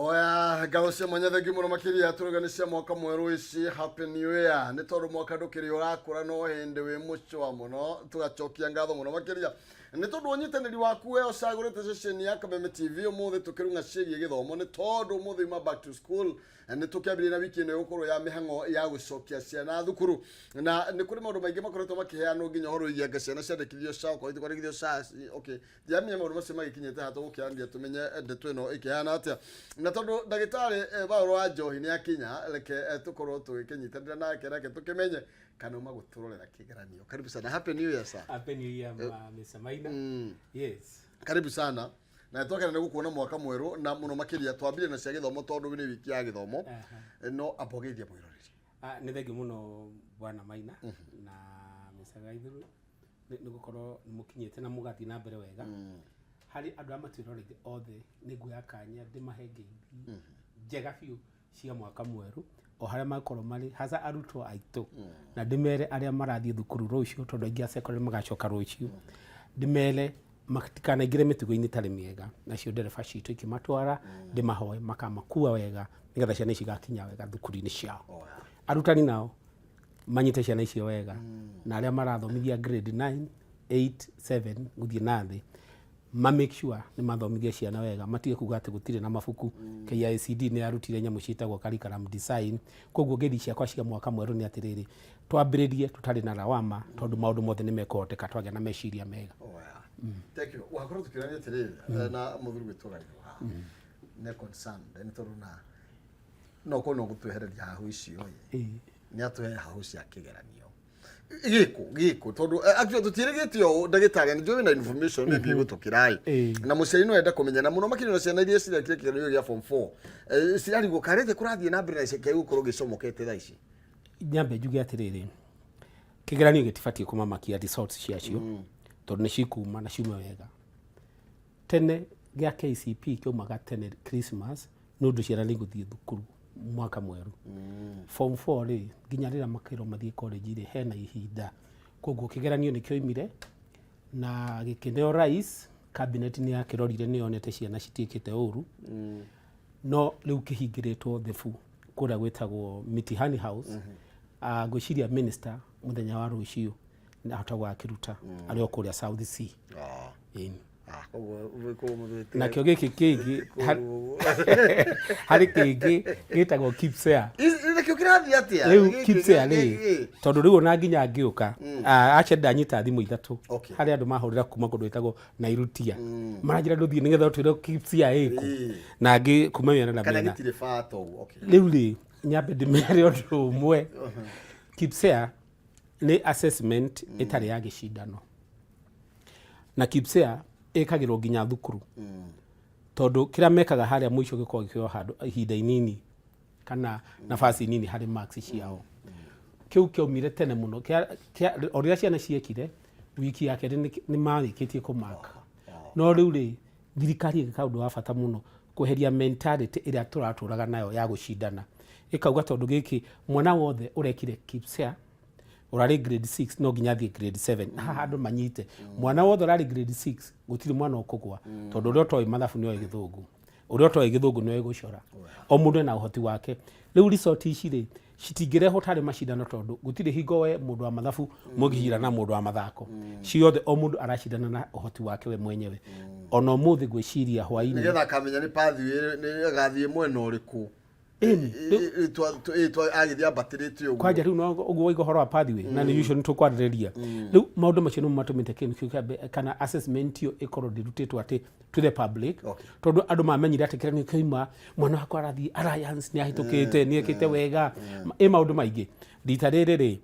Oya, ngatho cia mwanya, thengiũ mũno makĩria. Tũrauga nĩ cia mwaka mwerũ ici, happy new year, nĩ tondũ mwaka ndũkĩrĩ ũrakũra no hĩndĩ wĩ mũcũa mũno. Tũgacokia ngatho mũno makĩria nĩ tondũ wa ũnyitanĩri waku we ũcagũrĩte ceceni ya Kameme TV. Ũmũthĩ tũkĩrung'a ciĩgiĩ gĩthomo, nĩ tondũ ũmũthĩ uma back to school. Nĩ tũkĩambĩrĩria na wiki ĩno ĩgũkorwo ya mĩhang'o ya gũcokia ciana thukuru, na nĩ kũrĩ maũndũ maingĩ makoretwo makĩheanwo, nginya ũhoro wĩgiĩ anga ciana ciandĩkithio SHA, okorwo itikwandĩkithio SHA. Okay, ndiramenya maũndũ macio magĩkinyĩte haha, tũgũkĩaranĩria tũmenye ndeto ĩno ĩkĩhana atĩa. Na tondũ ndagĩtarĩ Paul wa Njohi nĩ akinya, reke tũkorwo tũgĩkĩnyitanĩra nake, reke tũkĩmenye kana uma gũtũrorera kĩgeranio. Karibu sana, happy new year, sir. Happy New Year, Mr. Maina. Yes. Karibu sana, na twakena nĩ gũkuona mwaka mwerũ, na mũno makĩria twambire na cia gĩthomo tondũ nĩ wiki ya gĩthomo. No amba ũgeithia mwĩroreri. Ah, nĩ thengiũ mũno, bwana Maina na Mr. Gaithuru, nĩ gũkorwo nĩ mũkinyĩte na mũgathiĩ na mbere wega. Harĩ andũ arĩa matwĩroreire othe, nĩ nguoya kanya ndĩmahe ngeithi njega biũ cia mwaka mwerũ o harĩa makorwo marĩ, hasa arutwo aitũ, na ndĩmere arĩa marathiĩ thukuru rũciũ, tondũ aingĩ a secondary magacoka rũciũ, ndĩmere matikanaingĩre mĩtugo-inĩ ĩtarĩ mĩega, nacio ndereba citũ ikĩmatwara, ndĩmahoe makamakua wega nĩgetha ciana ici igakinya wega thukuru-inĩ ciao. Arutani nao manyite ciana icio wega, na arĩa marathomithia grade 9, 8, 7 gũthiĩ na thĩ, ma make sure nĩ mathomithia ciana wega, matige kuga atĩ gũtirĩ na mabuku. KICD nĩ yarutire nyamũ ciĩtagwo curriculum design. Koguo ngeithi ciakwa cia mwaka mwerũ nĩ atĩrĩrĩ, twambĩrĩrie tũtarĩ na lawama, tondũ maũndũ mothe nĩ mekũhoteka twagĩa na meciria mega. Oya. Thank you. Wakorwo tukĩrania atĩrĩrĩ na mũthuri gwĩtwo Gaithũ haha nĩ concerned, nĩ tondũ na no korwo no gũtwehereria hahu icio ĩ, nĩ atũhe hahu cia kĩgeranio gĩkũ gĩkũ, tondũ actually tũtiĩrĩgĩte ũũ. Ndagĩtarĩ, nĩ njũĩ wĩna information maybe gũtũkĩra ĩ, na mũciari no ende kũmenya, na mũno makĩria na ciana iria cirekire kĩgeranio gĩa form 4, cirarigwo karĩte kũrathiĩ na mbere na kĩa gũkorwo gĩcomokete thaa ici. Nyambe njuge atĩrĩrĩ, kĩgeranio gĩtibatiĩ kũmamakia results ciacio, tondũ nĩ cikuma na ciume wega. Tene gĩa KCP kĩaumaga tene Christmas, nĩ ũndũ ciana nĩ igũthiĩ thukuru mwaka mwerũ. Form 4 rĩ, nginya rĩrĩa makerwo mathiĩ college rĩ, hena ihinda. Koguo kĩgeranio nĩ kĩoimire na gĩkĩneo rais, cabinet nĩ yakĩrorire, nĩ yonete ciana citiĩkĩte ũru, no rĩu kĩhingĩrĩtwo thebu kũrĩa gwĩtagwo Mitihani House. Ngwĩciria minister mũthenya wa rũciũ ahota gũgakĩruta arĩ o kũrĩa South C. Ĩni. Ah, koguo mũthuri Nakĩo gĩkĩ kĩngĩ harĩ kĩngĩ gĩtagwo KPSEA. Nakĩo kĩrathiĩ atĩa? Rĩu Gĩkĩ- KPSEA rĩ, gĩkĩ- tondũ rĩu ona nginya ngĩũka, aca ndanyita thimũ ithatũ harĩ andũ mahũrĩra kuma kũndũ gwĩtagwo Nairutia, maranjĩra ndũthiĩ nĩgetha ũtwĩre KPSEA ĩkũ, na angĩ kuma mĩena na kana mĩena. Gĩtirĩ bata ũguo, okay. Rĩu rĩ, nyambe ndĩmere ũndũ ũmwe. KPSEA nĩ assessment ĩtarĩ ya gĩcindano, na KPSEA ĩkagĩrwo nginya thukuru, tondũ kĩrĩa mekaga harĩa mũico gĩkoragwo gĩkĩoya handũ ihinda inini kana nafasi nini harĩ marks ciao. Kĩu kĩaumire tene mũno, o rĩrĩa ciana ciekire wiki ya kerĩ nĩ marĩkĩtie kũmaka. No rĩu rĩ, thirikari ĩgĩka ũndũ wa bata mũno kweheria mentality ĩrĩa tũratũraga nayo ya gũcindana, ĩkauga tondũ gĩkĩ mwana wothe ũrekire KPSEA ũrarĩ grade 6 no nginya athiĩ grade 7. Haha andũ manyite, mwana wothe ũrarĩ grade 6, gũtirĩ mwana ũkũgwa, tondũ ũrĩa ũtoĩ mathabu nĩoĩ gĩthũngũ, ũrĩa ũtoĩ gĩthũngũ nĩoĩ gũcora. O mũndũ ena ũhoti wake. Rĩu result ici rĩ, citingĩrehwo tarĩ macindano, tondũ gũtirĩ hingo we mũndũ wa mathabu mũngĩcindana na mũndũ wa mathako. Ciothe o mũndũ aracindana na ũhoti wake we mwenyewe. Ona ũmũthĩ ngwĩciria hwainĩ Nĩgetha akamenya nĩ pathway nĩ agathiĩ mwena ũrĩkũ. Ĩni. Agĩthiĩ ambatĩrĩte ũguo. Kwanja rĩu no ũguo waiga ũhoro wa pathway, na nĩ usually nĩ tũkwarĩrĩria. Rĩu maũndũ macio nĩmo matũmĩte kĩndũ kĩu kĩambe kana assessment ĩyo ĩkorwo ndĩrutĩtwo atĩ to the public, tondũ andũ mamenyire atĩ kĩgeranio kĩoima, mwana wakwa arathiĩ Alliance, nĩ ahĩtũkĩte, nĩ ekĩte wega, ĩ maũndũ maingĩ. Rita rĩrĩ rĩ,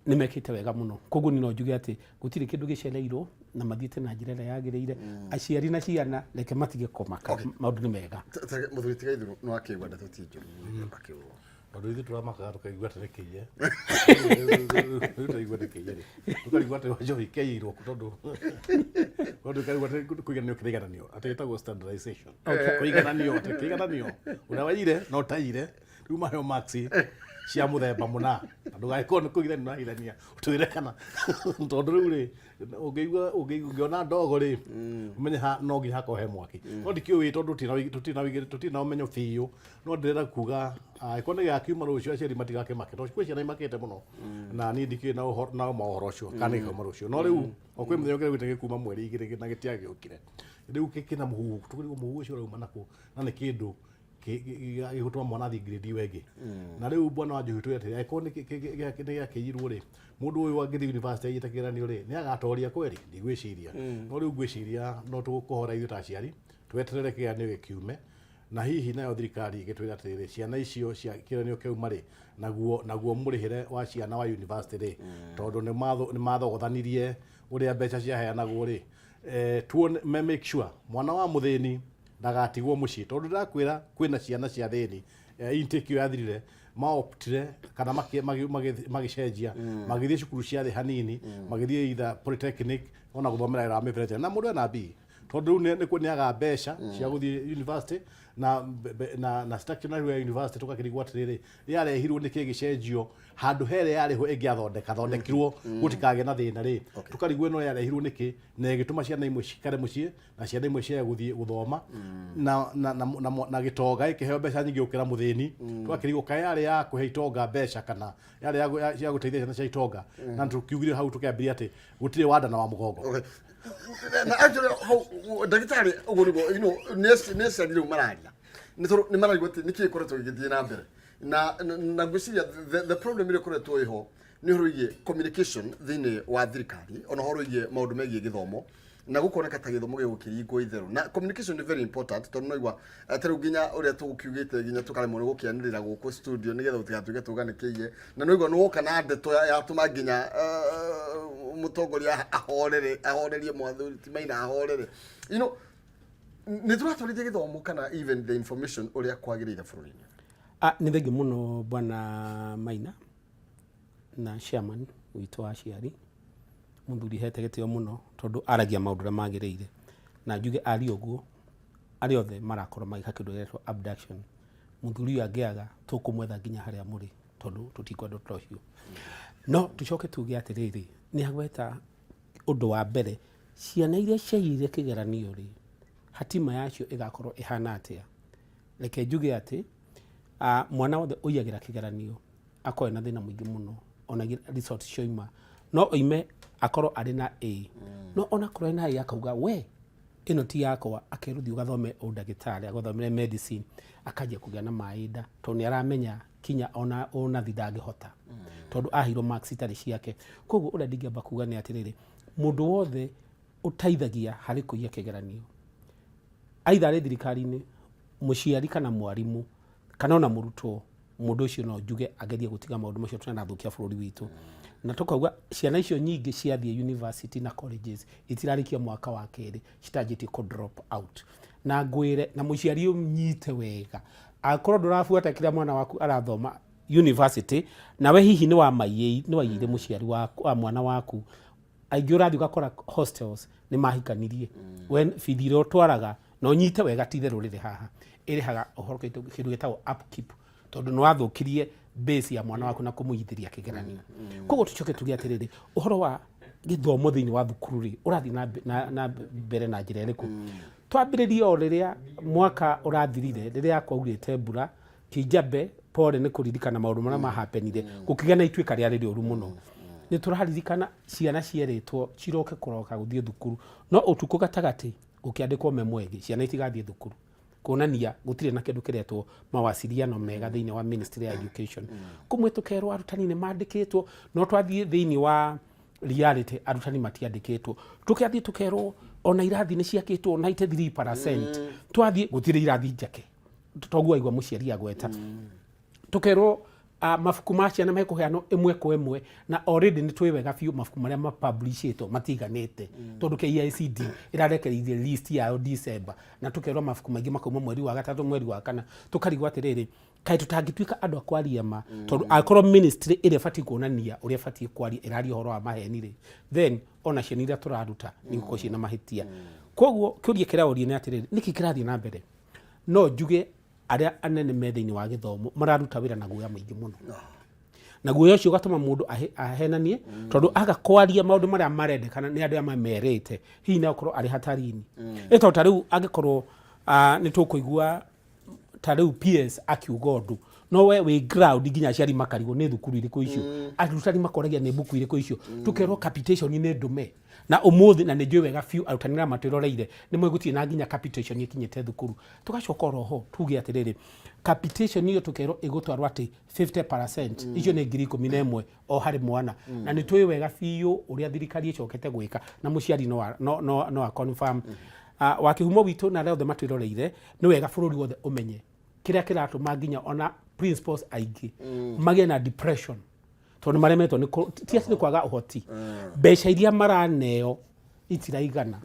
nĩ mekĩte wega mũno. Koguo niĩ no njuge atĩ gũtirĩ kĩndũ gĩcereirwo, na mathiĩte na njĩra ĩrĩa yagĩrĩire. Aciari na ciana reke matige kũmaka, maũndũ nĩ mega. Mũthuri tiga ithuru nĩ wakĩigua ndeto ti njũru akĩũrwo. Tondũ ithuĩ tũramakaga tũkaigua atĩ nĩ kĩiye, rĩu tũraigua nĩ kĩiye rĩ, tũkarigwo atĩ njohi kĩiyirwo kũ, tondũ tũkarigwo atĩ kũigananio kĩraigananio atĩ ĩtagwo standardization, kũigananio atĩ kĩigananio, ũrĩa waiyire na ũtaiyire rĩu maheo marks cia mũthemba mũna na Ndũgagĩkorwo nĩ kũhithania ũrahithania, ũtwĩre kana tondũ rĩu rĩ, ũngĩigua ũngĩona ndogo rĩ, ũmenye no nginya hakorwo he mwaki. No ndikĩũĩ tondũ tũtirĩ na ũmenyo biũ, no ndĩrenda kuga angĩkorwo nĩ gĩgakiuma rũciũ aciari matigakĩmake, tondũ kwĩ ciana imakĩte mũno, na niĩ ndikĩũĩ na ũhoro na ũma ũhoro ũcio kana nĩ gĩkauma rũciũ. No rĩu o kwĩ mũthenya ũkĩrĩ gĩkuma mweri 2 na gĩtiagĩũkire, rĩu kĩna mũhuhu, tũkĩrigwo mũhuhu ũcio ũrauma nakũ, na nĩ kĩndũ gĩgũtũma mwana athiĩ grade ĩyo ĩngĩ. Na rĩu bwana wa Njohi, twĩre atĩrĩ, angĩkorwo nĩ gĩakĩirwo rĩ, mũndũ ũyũ angĩthiĩ university aiyĩte kĩgeranio rĩ, nĩ agatoria kweri? Ndigwĩciria. No rĩu ngwĩciria no tũkũhora ithuĩ ta aciari tweterere kĩgeranio gĩkiume, na hihi nayo thirikari ĩgĩtwĩra atĩrĩrĩ, ciana icio cia kĩgeranio kĩauma rĩ, naguo mũrĩhĩre wa ciana wa university rĩ, tondũ nĩ mathogothanirie ũrĩa mbeca ciaheanagwo rĩ, tuone make sure mwana wa mũthĩni ndagatigwo mũciĩ, tondũ ndĩrakwĩra kwĩna ciana cia thĩni, intake ĩyo yathirire maoptire kana magĩcenjia magĩthiĩ cukuru cia thĩ hanini, magĩthiĩ either polytechnic ona gũthomera wĩra wa mĩberethi, na mũndũ ena mbia, tondũ rĩu nĩ aga mbeca cia gũthiĩ university na structure ya university. Tũgakĩrigwo atĩrĩrĩ, yarehirwo nĩ kĩ gĩcenjio handũ herĩa yarĩho ĩngĩathondeka thondekirwo gũtikagĩa na thĩna rĩ? Tũkarigwo ĩno yarehirwo nĩkĩ na ĩgĩtũma ciana imwe cikare mũciĩ na ciana imwe ciage gũthiĩ gũthoma, na gĩtonga gĩkĩheo mbeca nyingĩ gũkĩra mũthĩni. Tũgakĩrigwo kaĩ yarĩ ya kũhe itonga mbeca kana yarĩ ya gũteithia ciana cia itonga? Na tũkiugire hau tũkĩambĩrĩria atĩ gũtirĩ wanda na wa mũgongo. Okay. Na actually hau, ndagĩtarĩ, ũguo nĩguo nĩ aciari rĩu mararia, nĩ tondũ nĩ maraigua atĩ nĩkĩ gĩkoretwo gĩgĩthiĩ na mbere, na ngwĩciria the problem ĩrĩa ĩkoretwo ĩho nĩ ũhoro wĩgiĩ communication thĩinĩ wa thirikari, ona ũhoro wĩgiĩ maũndũ megiĩ gĩthomo, na gũkoneka ta gĩthomo gĩgũkĩringwo itherũ. Na communication nĩ very important, tondũ noigua ta rĩu nginya ũrĩa tũgũkiugĩte nginya tũkaremwo nĩ gũkĩanĩrĩra gũkũ studio nĩgetha gũtigatuĩke tũganĩkĩiye, na noigua nĩ woka na ndeto yatũma nginya mũtongoria ahorere, ahorerie mwathuri ti Maina ahorere. Nĩ tũratwarithia gĩthomo kana even the information ũrĩa kwagĩrĩire bũrũri-inĩ? Ah, nĩ thengiũ mũno, bwana Maina na chairman witũ wa aciari, mũthuri hete gĩtĩo mũno tondũ aragia maũndũ ũrĩa magĩrĩire, na njuge aria ũguo arĩa othe marakorwo magĩka kĩndũ gĩetwo abduction, mũthuri ũyũ angĩaga tũkũmwetha nginya harĩa mũrĩ, tondũ tũtikwenda ũndũ ũcio. No tũcoke tuge atĩrĩrĩ, nĩ agweta ũndũ wa mbere, ciana iria ciaiyire kĩgeranio rĩ, hatima yacio ĩgakorwo ĩhana atĩa? Reke njuge atĩ mwana wothe ũiyagĩra kĩgeranio akorwo ena thĩna mũingĩ mũno. Ona result cioima no oime akorwo arĩ na A, no ona akorwo ena A akauga we ĩno ti yakwa, akerwo thiĩ ũgathome ũndagĩtarĩ, agathomere medicine, akanjia kũgĩa na maĩ nda, tondũ nĩ aramenya kinya ona ũnathi ndangĩhota, tondũ aheirwo marks itarĩ ciake. Koguo ũrĩa ndingĩamba kuga nĩ atĩrĩrĩ, mũndũ wothe ũteithagia harĩ kũiya kĩgeranio, aitha arĩ thirikari-inĩ, mũciari kana mwarimũ kana ona mũrutwo, mũndũ ũcio no njuge agerie gũtiga maũndũ macio tũrathũkia bũrũri witũ. Na tũkauga ciana icio nyingĩ ciathiĩ university na colleges itirarĩkia mwaka wa kerĩ citanjĩtie kũ drop out. Na ngwĩre na mũciari ũnyite wega, akorwo ndũrabuata kĩrĩa mwana waku arathoma university, nawe hihi nĩ waiyĩire mũciari waku wa mwana waku, aingĩ ũrathiĩ ũgakora hostels nĩ mahikanirie, we bithi ĩrĩa ũtwaraga na ũnyite wega ti itherũ rĩrĩ haha ĩrĩhaga ũhoro kĩndũ gĩtagwo upkeep, tondũ nĩ wathũkirie base ya mwana waku na kũmũiyithĩria kĩgeranio. Koguo tũcoke tuge atĩrĩrĩ, ũhoro wa gĩthomo thĩinĩ wa thukuru rĩ, ũrathiĩ na mbere na njĩra ĩrĩkũ? Twambĩrĩrie o rĩrĩa mwaka ũrathirire, rĩrĩa kwaurĩte mbura Kijabe, pole nĩ kũririkana maũndũ marĩa mahapenire, gũkĩgĩa na ituĩka rĩarĩ rĩũru mũno. Nĩ tũraririkana ciana cierĩtwo ciroke kũroka gũthiĩ thukuru, no ũtukũ gatagatĩ gũkĩandĩkwo memo ĩngĩ, ciana itigathiĩ thukuru, kuonania gũtirĩ na kĩndũ kĩretwo mawasiliano mega thĩinĩ wa ministry ya education. Kũmwe tũkerwo arutani nĩ mandĩkĩtwo, no twathiĩ thĩinĩ wa reality arutani matiandĩkĩtwo. Tũkĩathiĩ tũkerwo ona irathi nĩ ciakĩtwo 93%, twathiĩ gũtirĩ irathi njake, toguo aigua mũciari agweta. Tũkerwo mabuku ma ciana mekũheanwo ĩmwe kwa ĩmwe, na already nĩ twĩ wega biũ mabuku marĩa mapublishĩtwo matiganĩte, tondũ KICD ĩrarekereirie list yayo December, na tũkerwo mabuku maingĩ makauma mweri wa gatatũ, mweri wa kana. Tũkarigwo atĩrĩrĩ, kaĩ tũtangĩtuĩka andũ a kwaria ma? Tondũ angĩkorwo ministry ĩrĩa ĩbatiĩ kuonania ũrĩa ĩbatiĩ kwaria ĩraria ũhoro wa maheni rĩ, then ona ciana iria tũraruta nĩ gũkorwo ciĩna mahĩtia. Koguo kĩũria kĩraũrio nĩ atĩrĩrĩ, nĩkĩ kĩrathiĩ na mbere? No njuge arĩa anene me thĩinĩ wa gĩthomo mararuta wĩra na guoya mũingĩ mũno. Na guoya ũcio ũgatũma mũndũ ahenanie, tondũ aga kwaria maũndũ marĩa marendekana nĩ andũ arĩa mamerĩte, hihi no akorwo arĩ hatarini. Ĩ tondũ ta rĩu angĩkorwo nĩ tũkũigua ta rĩu PS akiuga ũndũ, no we wĩ ground, nginya aciari makarigwo nĩ thukuru irĩkũ icio, arutani makoragia nĩ mbuku irĩkũ icio, tũkerwo capitation nĩ ndũme na ũmũthĩ, na nĩ njũĩ wega biũ arutani arĩa matwĩroreire nĩ moĩ gũtirĩ na nginya capitation ĩkinyĩte thukuru. Tũgacoka oroho tuge atĩrĩrĩ, capitation ĩyo tũkerwo ĩgũtwarwo atĩ 50%, icio nĩ 11,000 o harĩ mwana, na nĩ tũĩ wega biũ ũrĩa thirikari ĩcokete gwĩka, na mũciari no a confirm. Wa kĩhumo witũ na arĩa othe matwĩroreire, nĩ wega bũrũri wothe ũmenye kĩrĩa kĩratũma nginya ona principals aingĩ magĩe na depression, tondũ nĩ maremetwo nĩ ti atĩ nĩ kwaga ũhoti, mbeca iria maraneo itiraigana.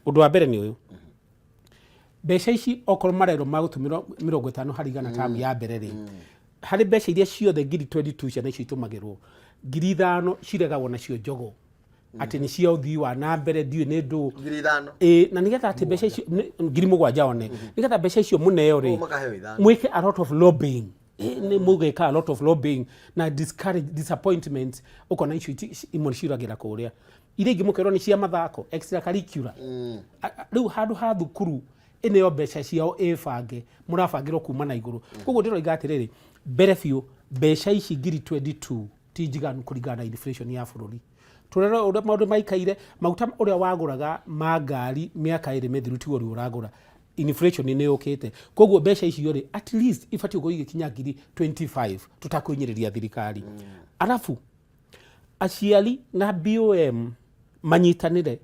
Ũndũ wa mbere nĩ ũyũ, mbeca ici okorwo marerwo magũtũmĩrwo 50% tamu ya mbere rĩ, harĩ mbeca iria ciothe 22,000 ciana icio itũmagĩrwo, 5,000 ciregagwo nacio njogo atĩ nĩ cia ũthii wa na mbere, ndiũĩ nĩ ndũ. 5,000? Ĩ, na nĩgetha atĩ mbeca icio 7,000 one, nĩgetha mbeca icio mũneo rĩ, Oh, makaheo 5. Mwĩke a lot of lobbying. Nĩ mũgeka a lot of lobbying na discourage disappointment, ũkona icio imwe ciũragĩra kũrĩa, iria ingĩ mũkerwo nĩ cia mathako, extracurricular. Rĩu handũ ha thukuru ĩneo mbeca ciao ĩbange, mũrabangĩrwo kuma na igũrũ. Koguo ndĩroiga atĩrĩrĩ, mbere biũ mbeca ici 22,000 ti njiganu kũringana na inflation ya bũrũri. Tũrera ũrĩa maũndũ maikaire, maguta ũrĩa wagũraga ma ngari mĩaka 2 mĩthiru tiguo rĩu ũragũra, inflation nĩ yũkĩte. Koguo mbeca icio rĩ, at least ibatiĩ gũkorwo igĩkinya 25,000 tũtakũhinyĩrĩria thirikari. Arabu aciari na BOM manyitanĩre,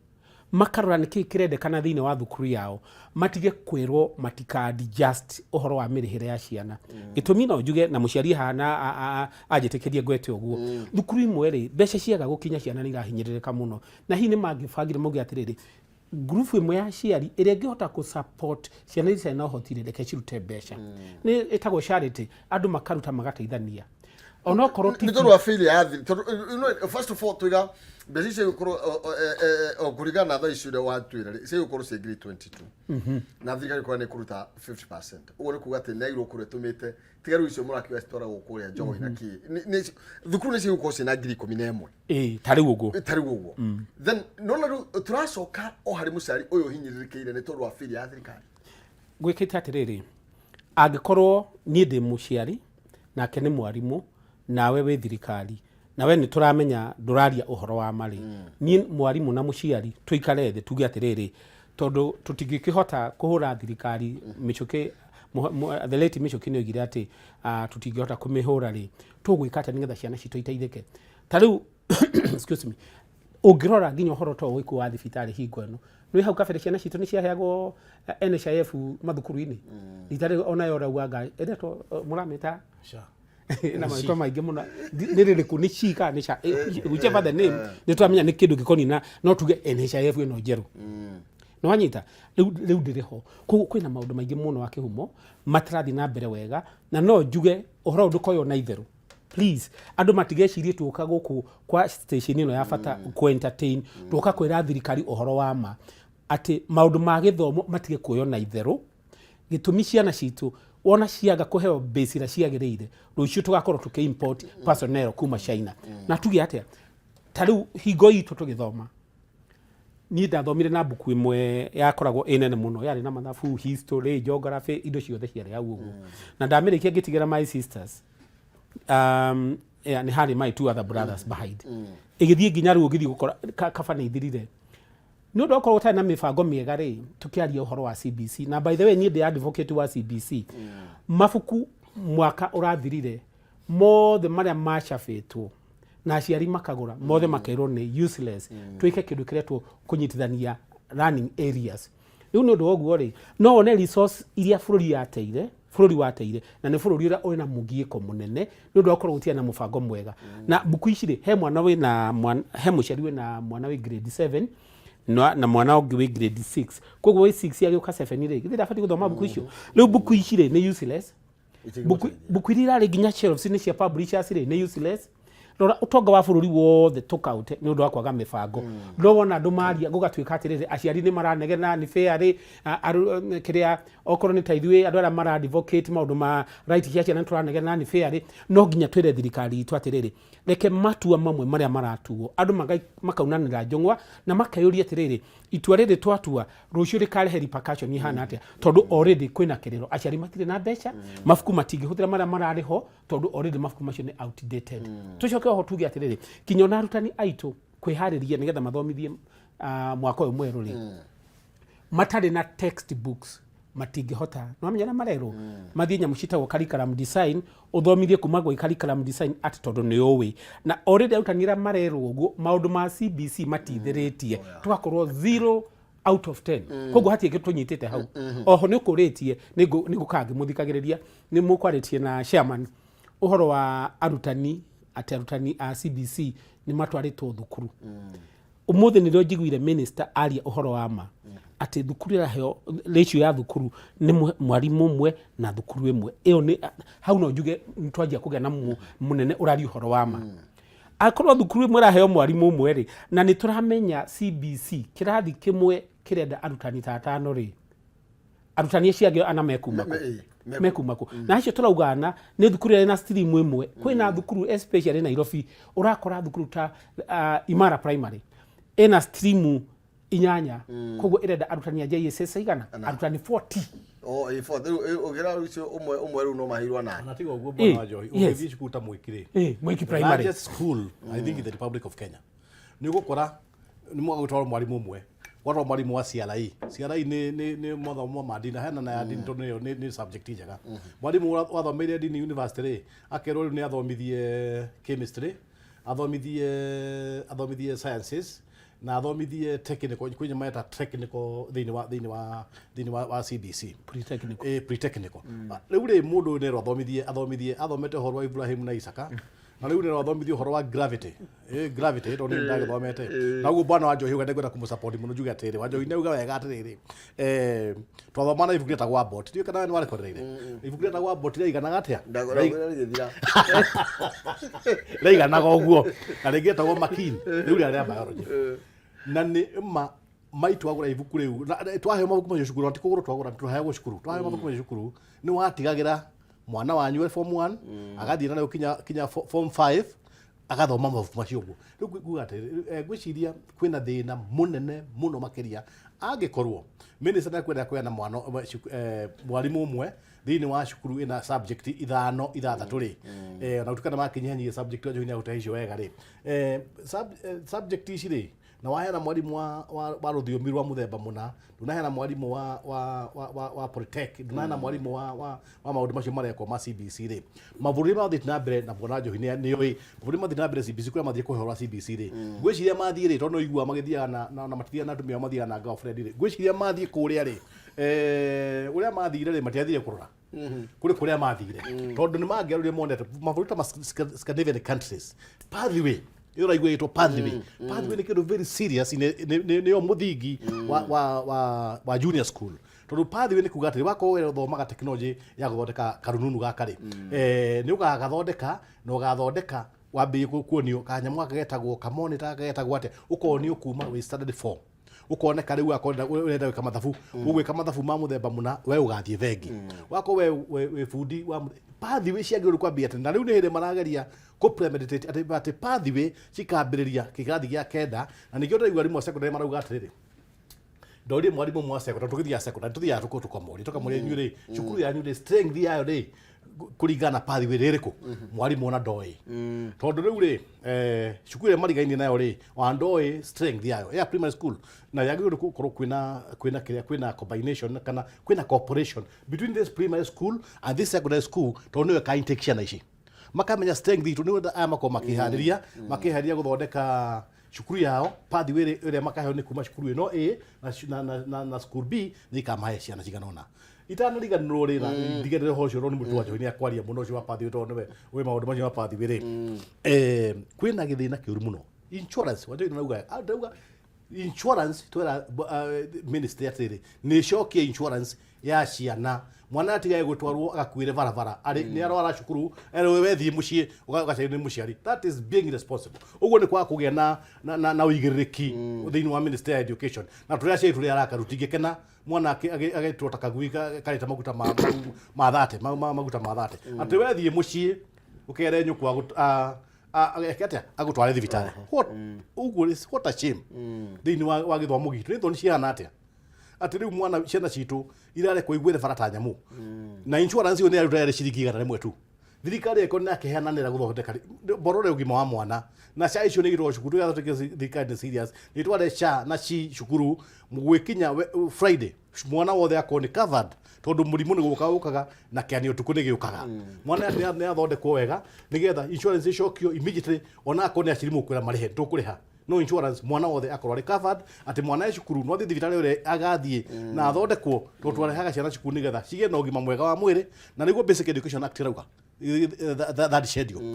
makarora nĩkĩ kĩrendekana thĩinĩ wa thukuru yao, matige kwĩrwo matika adjust ũhoro wa mĩrĩhĩre ya ciana. Gĩtũmi no njuge na mũciari hana anjĩtĩkĩrie ngwete ũguo, thukuru imwe rĩ, mbeca ciaga gũkinya, ciana nĩ irahinyĩrĩrĩka mũno, na hihi nĩ mangĩbangire mauge atĩrĩrĩ, ngurubu ĩmwe ya aciari ĩrĩa ĩngĩhota kũ support ciana iria citarĩ na ũhoti rĩ, reke cirute mbeca, nĩ ĩtagwo charity, andũ makaruta magateithania onokorwo ti Nĩ tondũ wa failure ya thiri, tondũ first of all tuiga mbeca icio igũkorwo o kũringana na thaa ici ũrĩa watwĩra rĩ, cigũkorwo ciĩ 22,000 na thirikari ĩkorwo nĩ kũruta 50%. Ũguo nĩ kuga atĩ nĩ agĩrĩirwo gũkorwo ĩtũmĩte tiga rĩu icio mũrakiuga citwaragwo kũrĩa njogo na kĩ. Thukuru nĩ cigũkorwo ciĩna 11,000. Ĩĩ, ta rĩu ũguo. Ta rĩu ũguo. Then nona rĩu tũracoka o harĩ mũciari ũyũ ũhinyĩrĩrĩkĩire nĩ tondũ wa failure ya thirikari. Gwĩkĩte atĩrĩrĩ, angĩkorwo niĩ ndĩ mũciari nake nĩ mwarimũ, nawe wĩ thirikari, nawe nĩ tũramenya ndũraria ũhoro wa marĩ, niĩ mwarimũ na mũciari tũikare thĩ tuge atĩrĩrĩ, tondũ tũtingĩkĩhota kũhũra thirikari mĩcũkĩ, the late Mĩcũkĩ nĩ oigire atĩ tũtingĩhota kũmĩhũra rĩ, tũgwĩka atĩa nĩgetha ciana citũ iteithĩke? Ta rĩu, excuse me, ũngĩrora nginya ũhoro ta ũyũ wa thibitarĩ hingo ĩno, nĩ hau kabere ciana citũ nĩ ciaheagwo NHIF mathukuru-inĩ, rita rĩu onayo ũrauga nga ĩretwo mũramĩta SHA. Na marĩtwa maingĩ mũno. Nĩ rĩrĩkũ, nĩ SHI kana nĩ SHA? Whichever the name, nĩ tũramenya nĩ kĩndũ gĩkoniĩ na no tuge NHIF ĩno njerũ nĩ wanyita rĩu ndĩrĩ ho. Koguo kwĩna maũndũ maingĩ mũno wa kĩhumo matarathiĩ na mbere wega, na no njuge ũhoro ũyũ ndũkoywo na itherũ. Please, andũ matigecirie tuoka gũkũ kwa station ĩno ya bata kũ entertain, tuoka kwĩra thirikari ũhoro wa ma atĩ maũndũ ma gĩthomo matige kuoywo na itherũ. Gĩtũmi, ciana citũ wona ciaga kũheo base ĩrĩa ciagĩrĩire, rũciũ tũgakorwo tũkĩ import personnel kuma China. Na tuge atĩa, ta rĩu hingo itũ tũgĩthoma, niĩ ndathomire na mbuku ĩmwe yakoragwo ĩ nene mũno, yarĩ na mathabu, history, geography, indo ciothe ciarĩ hau ũguo, na ndamĩrĩkia ngĩtigĩra my sisters, yeah, nĩ harĩ my two other brothers behind, ĩgĩthiĩ nginya rĩu ũgĩthiĩ gũkora kaba nĩ ithirire nĩ ũndũ okorwo ũtarĩ na mĩbango mĩega rĩ. Tũkĩaria ũhoro wa CBC, na by the way niĩ ndĩ advocate wa CBC, mabuku mwaka ũrathirire mothe marĩa macabĩtwo na aciari makagũra mothe makerwo nĩ useless, twĩke kĩndũ kĩretwo kũnyitithania learning areas. Rĩu nĩ ũndũ wa ũguo rĩ, no wone resource iria bũrũri yateire, bũrũri wateire, na nĩ bũrũri ũrĩa ũrĩ na mũgiĩko mũnene nĩ ũndũ wa gũkorwo gũtirĩ na mũbango mwega. Na mbuku ici rĩ, he mwana wĩna mwana, he mũciari wĩna mwana wĩ grade 7 na mwana ũngĩ wĩ grade 6. Koguo wĩ 6 agĩũka 7 rĩ, githĩ ndabatiĩ gũthoma mbuku icio? Rĩu mbuku ici rĩ, nĩ useless. Mbuku iria irarĩ nginya shelves-inĩ cia publishers rĩ, nĩ useless. Rora ũtonga wa bũrũri wothe tũkaũte nĩ ũndũ wa kwaga mĩbango. No wona andũ maria gũgatuĩka atĩrĩrĩ, aciari nĩ maranegena nĩ fair rĩ, kĩrĩa okorwo nĩ ta ithuĩ andũ arĩa mara advocate maũndũ ma right cia ciana nĩ tũranegena nĩ fair rĩ. No nginya twĩre thirikari itũ atĩrĩrĩ, reke matua mamwe marĩa maratuo andũ makaunanĩra njũng'wa na makeyũria atĩrĩrĩ, itua rĩrĩ twatua rũciũ rĩkarehe repercussion ihana atĩa? Tondũ already kwĩna kĩrĩro, aciari matirĩ na mbeca, mabuku matingĩhũthĩra marĩa mararĩ ho tondũ already mabuku macio nĩ outdated. Tũcoke oho tuge atĩrĩrĩ, kinya ona arutani aitũ kwĩharĩria nĩgetha mathomithie mwaka ũyũ mwerũ rĩ, matarĩ na textbooks matingĩhota. Nĩwamenya ũrĩa marerwo mathiĩ nyamũ ciĩtagwo curriculum design, ũthomithie kuma gwĩ curriculum design atĩ tondũ nĩ ũĩ na already arutani arĩa marerwo ũguo maũndũ ma CBC matithĩrĩtie, tũgakorwo 0 out of 10. Koguo hatirĩ kĩndũ tũnyitĩte hau. Oho nĩ ũkũrĩtie, nĩ ngũkaga ngĩmũthikagĩrĩria, nĩ mũkwarĩtie na chairman ũhoro wa arutani atĩ arutani a CBC nĩ matwarĩtwo thukuru. Ũmũthĩ nĩrĩo njiguire minister aria ũhoro wa ma atĩ thukuru ĩraheo ratio ya thukuru nĩ mwarimũ ũmwe na thukuru ĩmwe. Ĩyo nĩ hau no njuge nĩ twanjia kũgĩa na mũnene ũraria ũhoro wa ma. Akorwo thukuru ĩmwe ĩraheo mwarimũ ũmwe rĩ, na nĩ tũramenya CBC kĩrathi kĩmwe kĩrenda arutani ta atano rĩ, arutani acio angĩ ana mekuma kũ? Mekuma kũ? Na acio tũraugana nĩ thukuru ĩrĩa ĩna stream ĩmwe. Kwĩna thukuru especially Nairobi, ũrakora thukuru ta Imara Primary ĩna stream 8, koguo ĩrenda arutani a JSS igana, arutani 40. Oh, ĩ, four. Rĩu, ũngĩra ũcio ũmwe ũmwe rĩu no maheirwo nani. Na tiga ũguo, bwana wa Njohi, ũngĩthiĩ cukuru ta Mwiki rĩ, Mwiki the Primary. largest school, I think, in the Republic of Kenya, nĩ ũgũkora nĩ mwaga gũtwarwo mwarimũ ũmwe, gwatwarwo mwarimũ wa CRE. CRE nĩ mathomo ma ndini, hena na ya ndini tondũ nĩyo nĩ subject njega. Mwarimũ wathomeire ndini university rĩ, akerwo rĩu nĩ athomithie chemistry, athomithie sciences na athomithie technical, kwĩ nyamũ meta technical thĩinĩ wa CBC. Pre-technical. Pre-technical. Rĩu rĩ, mũndũ ũyũ nerwo athomithie athomete ũhoro wa Ibrahim na Isaka, na rĩu nerwo athomithie ũhoro wa gravity, gravity tondũ nĩ ndagĩthomete na ũguo. Bwana wa Njohi uga ndĩngwenda kũmũsupport mũno, njuge atĩrĩrĩ, wa Njohi nĩauga wega atĩrĩrĩ, twathoma na ibuku rĩtagwo Abbott, ndiũĩ kana nĩ warĩkorereire ibuku rĩtagwo Abbott, rĩaiganaga atĩa? Ndagũra rĩgĩthira. Rĩaiganaga ũguo, na rĩngĩ rĩtagwo Makin, rĩu rĩa biology, na nĩ ma maitu agũra ibuku rĩu twaheo mabuku macio cukuru, na ti kũgũrwo twagũra, twaheagwo cukuru. Twaheo mabuku macio cukuru, nĩ watigagĩra mwana wanyu e form 1 agathiĩ na rĩu kinya form 5 agathoma mabuku macio ũguo. Rĩu nguga atĩrĩrĩ, ngwĩciria kwĩna thĩna mũnene mũno makĩria angĩkorwo minister nĩekwenda kũheana mwana mwarimũ ũmwe thĩinĩ wa cukuru ĩna subject ithano ithathatũ rĩ, na gũtuĩka nĩ makinyihanyihia subject, Wanjohi nĩ agũtehe icio wega rĩ, subject ici rĩ, na waheana mwarimũ wa rũthiomi rwa mũthemba mũna, ndũnaheana mwarimũ wa polytech, ndũnaheana mwarimũ wa maũndũ macio marekwo ma CBC rĩ. Mabũrũri mathiĩte na mbere, na bwana Njohi nĩoĩ mabũrũri mathiĩte na mbere CBC, kũrĩa mathiĩ kũhe ũhoro wa CBC rĩ, ngwĩciria mathiĩ rĩ, tondũ nĩ ũiguaga magĩthiaga na matithiaga na atumia ao, mathiaga na girlfriend rĩ, ngwĩciria mathiĩ kũrĩa rĩ, ũrĩa mathire rĩ, matiathire kũrora kũrĩ kũrĩa mathire, tondũ nĩ mangĩarorire monete mabũrũri ta ma Scandinavian countries, pathway ĩyo ũraigua ĩtwo pathway. Pathway nĩ kĩndũ very serious, nĩyo mũthingi wa junior school, tondũ pathway nĩ kuga atĩrĩ, wakorwo we ũthomaga technology ya gũthondeka karununu gaka rĩ, nĩ ũgagathondeka na ũgathondeka wambĩrĩrie kuonio kanyamũ gaka getagwo kamonita, gaka getagwo atĩa, ũkonio kuma wĩ standard 4, ũkoneka rĩu akorwo ũrenda gwĩka mathabu, ũgwĩka mathabu ma mũthemba mũna, we ũgathiĩ bengi, wakorwo we wĩ bundi wa pathway ciagĩrĩirwo kwambia tene. Na rĩu nĩ hĩndĩ marageria kũ premeditate atĩ pathway cikambĩrĩria kĩrathi gĩa kenda, na nĩkĩo ndĩraigua arimũ a secondary marauga atĩrĩrĩ, ndorire mwarimũ ũmwe wa secondary, tũgĩthiaga secondary, tũthiaga tũkamũria, inyuĩ rĩ, cukuru yanyu rĩ, strength yayo rĩ, kũringana na pathway rĩrĩkũ? Mwarimũ ona ndoĩ, tondũ rĩu rĩ, cukuru ĩrĩa marigainie nayo rĩ, ona ndoĩ strength yayo ya primary school, na yagĩrĩirwo nĩ gũkorwo kwĩna kĩrĩa, kwĩna combination kana kwĩna cooperation between this primary school and this secondary school, tondũ nĩyo ĩka intake ciana ici, makamenya strength itũ nĩ aya makorwo makĩharĩria gũthondeka cukuru yao. Pathway ĩrĩa makaheo nĩ kuma cukuru ĩno A na school B nĩ ikamahe ciana cigana ũna. Itanariganĩrwo rĩ, na ndigerere ũhoro ũcio, nĩ mũndũ wa Njohi nĩ akwaria mũno ũcio wa pathway, tondũ nĩwe wĩ maũndũ macio ma pathway rĩ, kwĩna gĩthĩna kĩũru mũno, insurance. Wa Njohi nĩarauga, ndauga insurance, twera ministry atĩrĩ, nĩ ĩcokie insurance. Ya ciana, mwana atigage gwĩtwarwo agakuĩre barabara arĩ nĩ arwara cukuru, erwo we thiĩ mũciĩ, ũgacario nĩ mũciari. That is being irresponsible. Ũguo nĩ kwaga kũgĩa na ũigĩrĩrĩki thĩinĩ wa Ministry ya Education, na tũrĩa aciari tũrĩ arakaru. Tingĩkena mwana agĩtwo ta kagui karĩte maguta ma 30, maguta ma 30, atĩ we thiĩ mũciĩ ũkere nyũkwa eke atĩa agũtware thibitarĩ. What ũguo is what a shame thĩinĩ wa gĩthomo gitũ. Nĩ thoni cihana atĩa atĩ rĩu mwana, ciana citũ irarekwo iguĩre bara ta nyamũ, na insurance ĩyo nĩ yaruta yarĩ ciringi 100 tu. Thirikari ĩko nĩ akĩheananĩra gũthondeka borore ũgima wa mwana na SHA icio nĩ igĩtwo cukuru. Yathondekire thirikari nĩ serious, nĩ tware SHA na SHI cukuru gwĩkinya Friday, mwana wothe akorwo nĩ covered, tondũ mũrimũ nĩ gũka ũkaga na kĩani ũtukũ nĩ gĩũkaga. Mwana nĩ athondekwo wega nĩgetha insurance ĩcokio immediately, ona akorwo nĩ aciari mũkwĩra marĩhe, tũkũrĩha no insurance, mwana wothe akorwo arĩ covered, atĩ mwana e cukuru no athiĩ thibitarĩ ũrĩa agathiĩ na athondekwo, tondũ twarehaga ciana cukuru nĩgetha cigĩe na ũgima mwega wa mwĩrĩ, na nĩguo Basic Education Act ĩrauga, third schedule.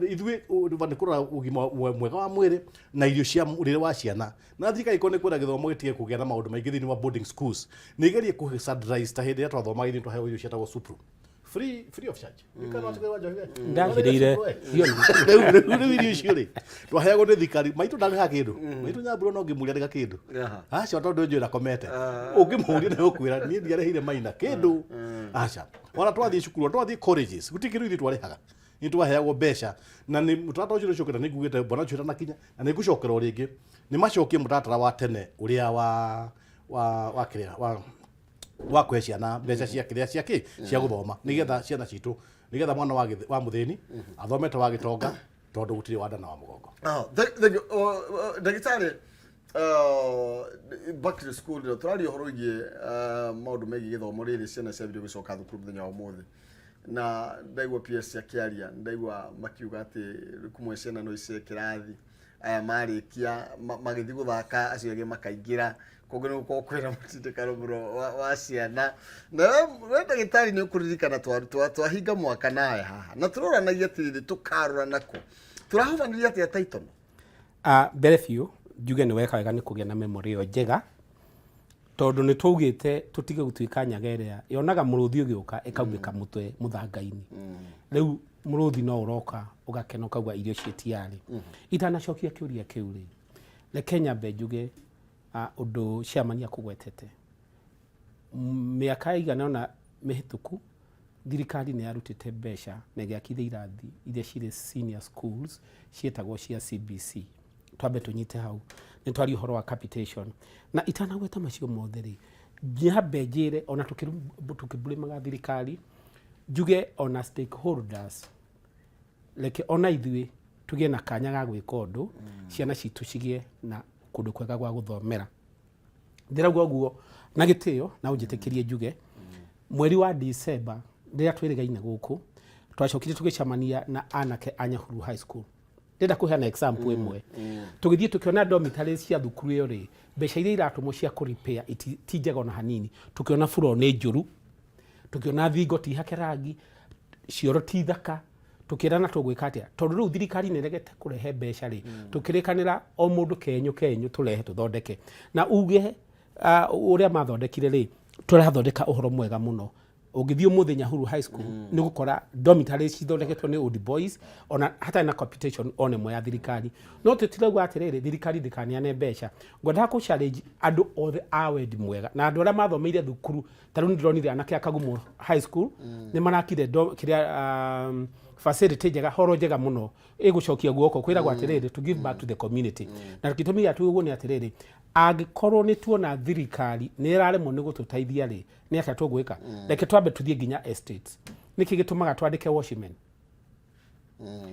Ithuĩ nĩ kũrora ũgima mwega wa mwĩrĩ na irio cia mũrĩre wa ciana, na thirikari ĩkorwo nĩ kwenda gĩthomo gĩtige kũgĩa na maũndũ maingĩ thĩinĩ wa boarding schools, nĩ igerie kũ standardize. Ta hĩndĩ ĩrĩa twathomaga ithuĩ twaheo irio ciĩtagwo supru, free of charge. Ndahĩrĩire. Rĩu irio icio rĩ twaheagwo nĩ thirikari, maitũ ndarĩhaga kĩndũ, maitũ nyamburo no ngĩmũria ndĩga kĩndũ. Aca, tondũ njũĩ komete, ũngĩmũria nĩ ũkwĩra niĩ ndiarĩhire maina kĩndũ. Aca, ona twathiĩ cukuru, ona twathiĩ colleges, gũtirĩ kĩndũ ithuĩ twarĩhaga, nĩ twaheagwo mbeca. Na nĩ mũtaratara ũcio nĩũcokete, nĩ ngugĩte bwana ũcio ũtanakinya, na nĩ ngũcokera o rĩngĩ, nĩ macokie mũtaratara wa tene ũrĩa wa kĩrĩa wa kũhe ciana mbeca cia kĩrĩa cia kĩ cia gũthoma, nĩgetha ciana citũ, nĩgetha mwana wa mũthĩni athomete wa gĩtonga, tondũ gũtirĩ wa nda na wa mũgongo. Oh, thank you. Ndagĩtarĩ, back to school rĩ, tũraria ũhoro wĩgiĩ maũndũ megiĩ gĩthomo rĩrĩ, ciana ciambire gũcoka thukuru mũthenya wa ũmũthĩ, na ndaigua PS akĩaria, ndaigua makiuga atĩ kumwe ciana no ice kĩrathi, aya marĩkia magĩthiĩ gũthaka, acio angĩ makaingĩra kũngĩ, nĩ gũkorwo kwĩna mũtindĩkano mũno wa ciana. Na we ndagĩtarĩ nĩ ũkũririkana twahinga mwaka nawe haha na tũroranagia atĩrĩrĩ, tũkarora nako tũrahobanĩria atĩa taitono? Ah, mbere biũ njuge nĩ weka wega nĩ kũgĩa na memory ĩyo njega, tondũ nĩ twaugĩte tũtige gũtuĩka nyaga ĩrĩa yonaga mũrũthi ũgĩũka ĩkaunĩka mũtwe mũthanga-inĩ. Rĩu mũrũthi no ũroka ũgakena ũkauga irio ciĩ tiarĩ. Itanacokia kĩũria kĩu rĩ, reke nyambe njuge ũndũ chairman akũgwetete. Mĩaka ĩigana ũna mĩhĩtũku, thirikari nĩ yarutĩte mbeca na ĩgĩakithia irathi iria cirĩ senior schools ciĩtagwo cia CBC. Twambe tũnyite hau, nĩ twaria ũhoro wa capitation, na itanagweta macio mothe rĩ, nyambe njĩre ona tũkĩbũrĩmaga thirikari, njuge ona stakeholders, reke ona ithuĩ tũgĩe na kanya ga gwĩka ũndũ, ciana citũ cigĩe na kũndũ kwega gwa gũthomera. Ndĩrauga ũguo na gĩtĩo, na ũnjĩtĩkĩrie njuge mweri wa December rĩrĩa twĩrĩgaine gũkũ, twacokire tũgĩcemania na anake a Nyahururu High School. Ndĩrenda kũheana example ĩmwe. Tũgĩthiĩ tũkĩona dormitories cia thukuru ĩyo rĩ, mbeca iria iratũmwo cia kũ repair ti njega ona hanini. Tũkĩona floor nĩ njũru, tũkĩona thingo ti hake rangi, cioro ti thaka. Tũkĩrana tũgwĩka atĩa, tondũ rĩu thirikari nĩ ĩregete kũrehe mbeca rĩ, tũkĩrĩkanĩra o mũndũ kenyũ kenyũ tũrehe tũthondeke, na uge ũrĩa mathondekire rĩ, tũrathondeka ũhoro mwega mũno. Ũngĩthiĩ ũmũthĩ Nyahururu High School, nĩ ũgũkora dormitories cithondeketwo nĩ old boys, ona hatarĩ na capitation ona ĩmwe ya thirikari. No tũtirauga atĩrĩrĩ, thirikari ndĩkaneane mbeca. Ngwendaga kũ challenge andũ othe a wendi mwega na andũ arĩa mathomeire thukuru. Ta rĩu nĩndĩronire anake a Kagumo High School nĩ marakire kĩrĩa facility njega, horo njega mũno, ĩgũcokia guoko kwĩragwo atĩrĩrĩ, to give back to the community. Na gĩtũmi gĩa ũguo nĩ atĩrĩrĩ, angĩkorwo nĩ tuona thirikari nĩ ĩraremwo nĩ gũtũteithia rĩ, nĩ atĩa tũgwĩka? Reke twambe tũthiĩ nginya estates. Nĩkĩ gĩtũmaga twandĩke watchmen?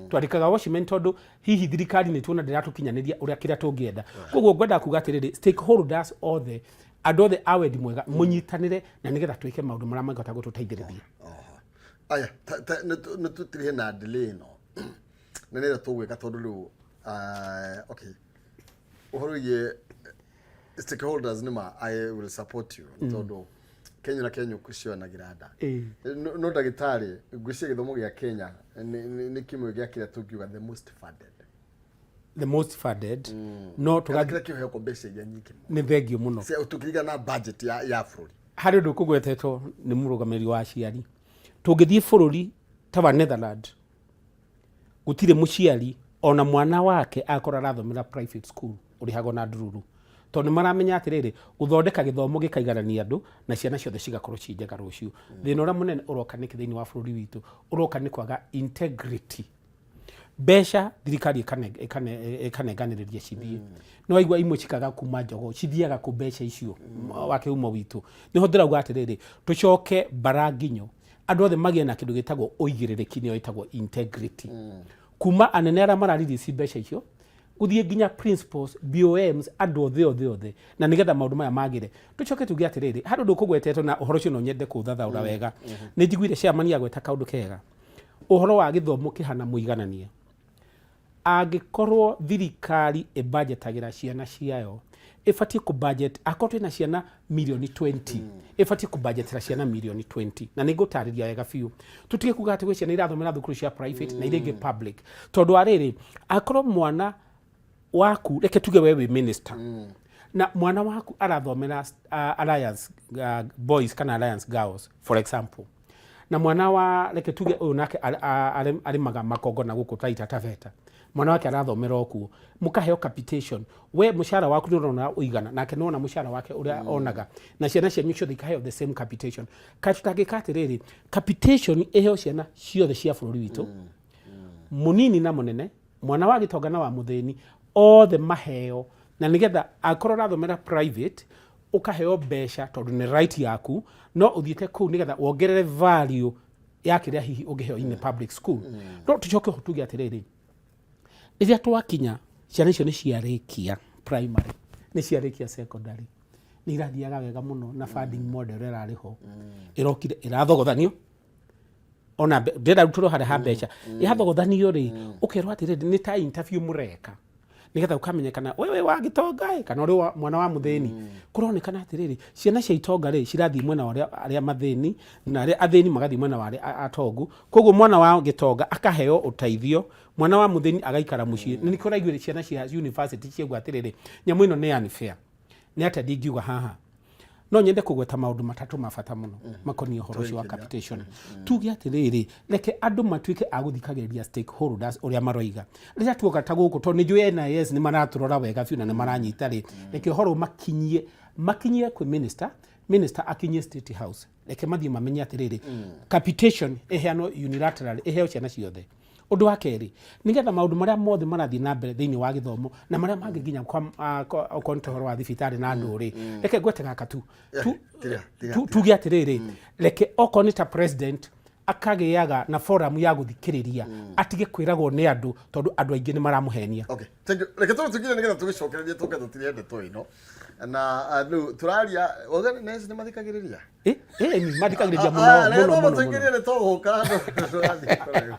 Twandĩkaga watchmen tondũ hihi thirikari nĩ tuona ndĩratũkinyanĩria ũrĩa kĩrĩa tũngĩenda. Koguo ngwendaga kuga atĩrĩrĩ, stakeholders othe, andũ othe a wendi mwega, mũnyitanĩre na nĩgetha twĩke maũndũ marĩa mangĩhota gũtũteithĩrĩria. Oho. Aya, nĩ tũtirĩhe na delay ĩno, na nĩgetha tũgwĩka, tondũ rĩu okay, ũhoro wĩgiĩ stakeholders nĩ ma I will support you, tondũ Kenya na Kenya cionagĩra nda. No ndagĩtarĩ, ngwĩciria gĩthomo gĩa Kenya nĩ kĩmwe gĩa kĩrĩa tũngiuga the most funded. The most funded, no kana kĩrĩa kĩheagwo mbeca iria nyingĩ mũno. Nĩ thengio mũno. Tũkĩringana na budget ya bũrũri. Harĩ ũndũ ũkũgwetetwo nĩ mũrũgamĩrĩri wa aciari. Tũngĩthiĩ bũrũri ta wa Netherland, gũtirĩ mũciari ona mwana wake akorwo arathomera private school ũrĩhagwo na ndururu, tondũ nĩ maramenya atĩrĩrĩ, gũthondeka gĩthomo gĩkaiganania andũ na ciana ciothe cigakorwo ciĩ njega rũciũ. Thĩna ũrĩa mũnene ũroka nĩkĩ thĩinĩ wa bũrũri witũ? Ũroka nĩ kwaga integrity. Mbeca thirikari ĩkanenganĩrĩria cithiĩ, no waigua imwe cikaga kuma njogo, cithiaga kũ mbeca icio? Wa kĩhumo witũ nĩho ndĩrauga atĩrĩrĩ, tũcoke mbara nginyo andũ othe magĩe na kĩndũ gĩtagwo ũigĩrĩrĩki, nĩyo ĩtagwo integrity, kuma anene arĩa mararirici mbeca icio gũthiĩ nginya principals, BOMs, andũ othe othe othe, na nĩgetha maũndũ maya magĩre. Tũcoke tuge atĩrĩrĩ, harĩ ũndũ ũkũgwetetwo na ũhoro ũcio no nyende kũũthathaũra wega. Nĩ njiguire chairman agweta kaũndũ kega, ũhoro wa gĩthomo kĩhana mũigananie. Angĩkorwo thirikari ĩbanjetagĩra ciana ciayo, ĩbatiĩ kũ budget, akorwo twĩna ciana mirioni 20, ĩbatiĩ kũ budgetĩra ciana mirioni 20. Na nĩ ngũtarĩria wega biũ, tũtige kuga atĩ gwĩ ciana irathomera thukuru cia private na iria ingĩ public, tondũ wa rĩrĩ, akorwo mwana waku, reke tuge we wĩ minister na mwana waku arathomera Alliance Boys kana Alliance Girls, for example, na mwana wa, reke tuge ũyũ nake arĩmaga makongo na gũkũ Taita Taveta, mwana wake arathomera o kuo, mũkaheo capitation, we mũcara waku nĩ ũrona ũigana nake nĩwona mũcara wake ũrĩa onaga, na ciana cianyu ciothe ikaheo the same capitation. Kaĩ tũtangĩka atĩrĩrĩ, capitation ĩheo ciana ciothe cia bũrũri witũ, mũnini na mũnene, mwana wa gĩtonga na wa mũthĩni, othe maheo, na nĩgetha akorwo ũrathomera private ũkaheo mbeca tondũ nĩ right yaku, no ũthiĩte kũu nĩgetha wongerere value ya kĩrĩa hihi ũngĩheo in the public school. No tũcoke ho tuge atĩrĩrĩ, rĩrĩa twakinya ciana icio nĩ ciarĩkia primary, nĩ ciarĩkia secondary, nĩ irathiaga wega mũno na funding model ĩrarĩ ho ĩrokire ĩrathogothanio, ona ndĩrenda rutũrwo harĩa ha mbeca yathogothanio rĩ, ũkerwo atĩrĩrĩ, nĩ ta interview mũreka nĩgetha ũkamenyekana we wĩ wa gĩtonga ĩ kana ũrĩ wa mwana wa mũthĩni. Kũronekana atĩrĩrĩ, ciana cia itonga rĩ cirathiĩ mwena wa arĩa mathĩni, na arĩa athĩni magathiĩ mwena wa arĩa atongu. Koguo mwana wa gĩtonga akaheo ũteithio, mwana wa mũthĩni agaikara mũciĩ. Na nĩkĩo ũraiguire ciana cia university ciauga atĩrĩrĩ, nyamũ ĩno nĩ unfair. Nĩ atĩa ndingiuga haha? No nyende kũgweta maũndũ matatũ ma bata mũno makoniĩ ũhoro ũcio wa capitation. Tuge atĩrĩrĩ, reke andũ matuĩke a gũthikagĩrĩria stakeholders ũrĩa maroiga rĩrĩa tuoka ta gũkũ, tondũ nĩ njũĩ NIS nĩ maratũrora wega biũ na nĩ maranyita rĩ. Reke ũhoro makinyie makinyie kwĩ minister, minister akinyie State House, reke mathiĩ mamenye atĩrĩrĩ, capitation ĩheanwo unilaterally, ĩheo ciana ciothe. Ũndũ wa kerĩ, nĩgetha maũndũ marĩa mothe marathiĩ na mbere thĩinĩ wa gĩthomo na marĩa mangĩ nginya okorwo nĩ ta ũhoro wa thibitarĩ na andũ rĩ, reke ngwete gaka tu. Tiga, tiga. Tuge atĩrĩrĩ, reke okorwo nĩ ta president akagĩaga na forum ya gũthikĩrĩria, atige kwĩragwo nĩ andũ, tondũ andũ aingĩ nĩ maramũhenia. Okay, thank you. Reke tũrĩ tũingĩre nĩgetha tũgĩcokererie tũke tũtirie ndeto ĩno. Na rĩu tũraria oga nĩ nĩ mathikagĩrĩria. Ĩ mathikagĩrĩria mũno Reke mũno twambe mũno mũno. Tũingĩrie nĩ tũgũka tũrathiĩ kũraihu.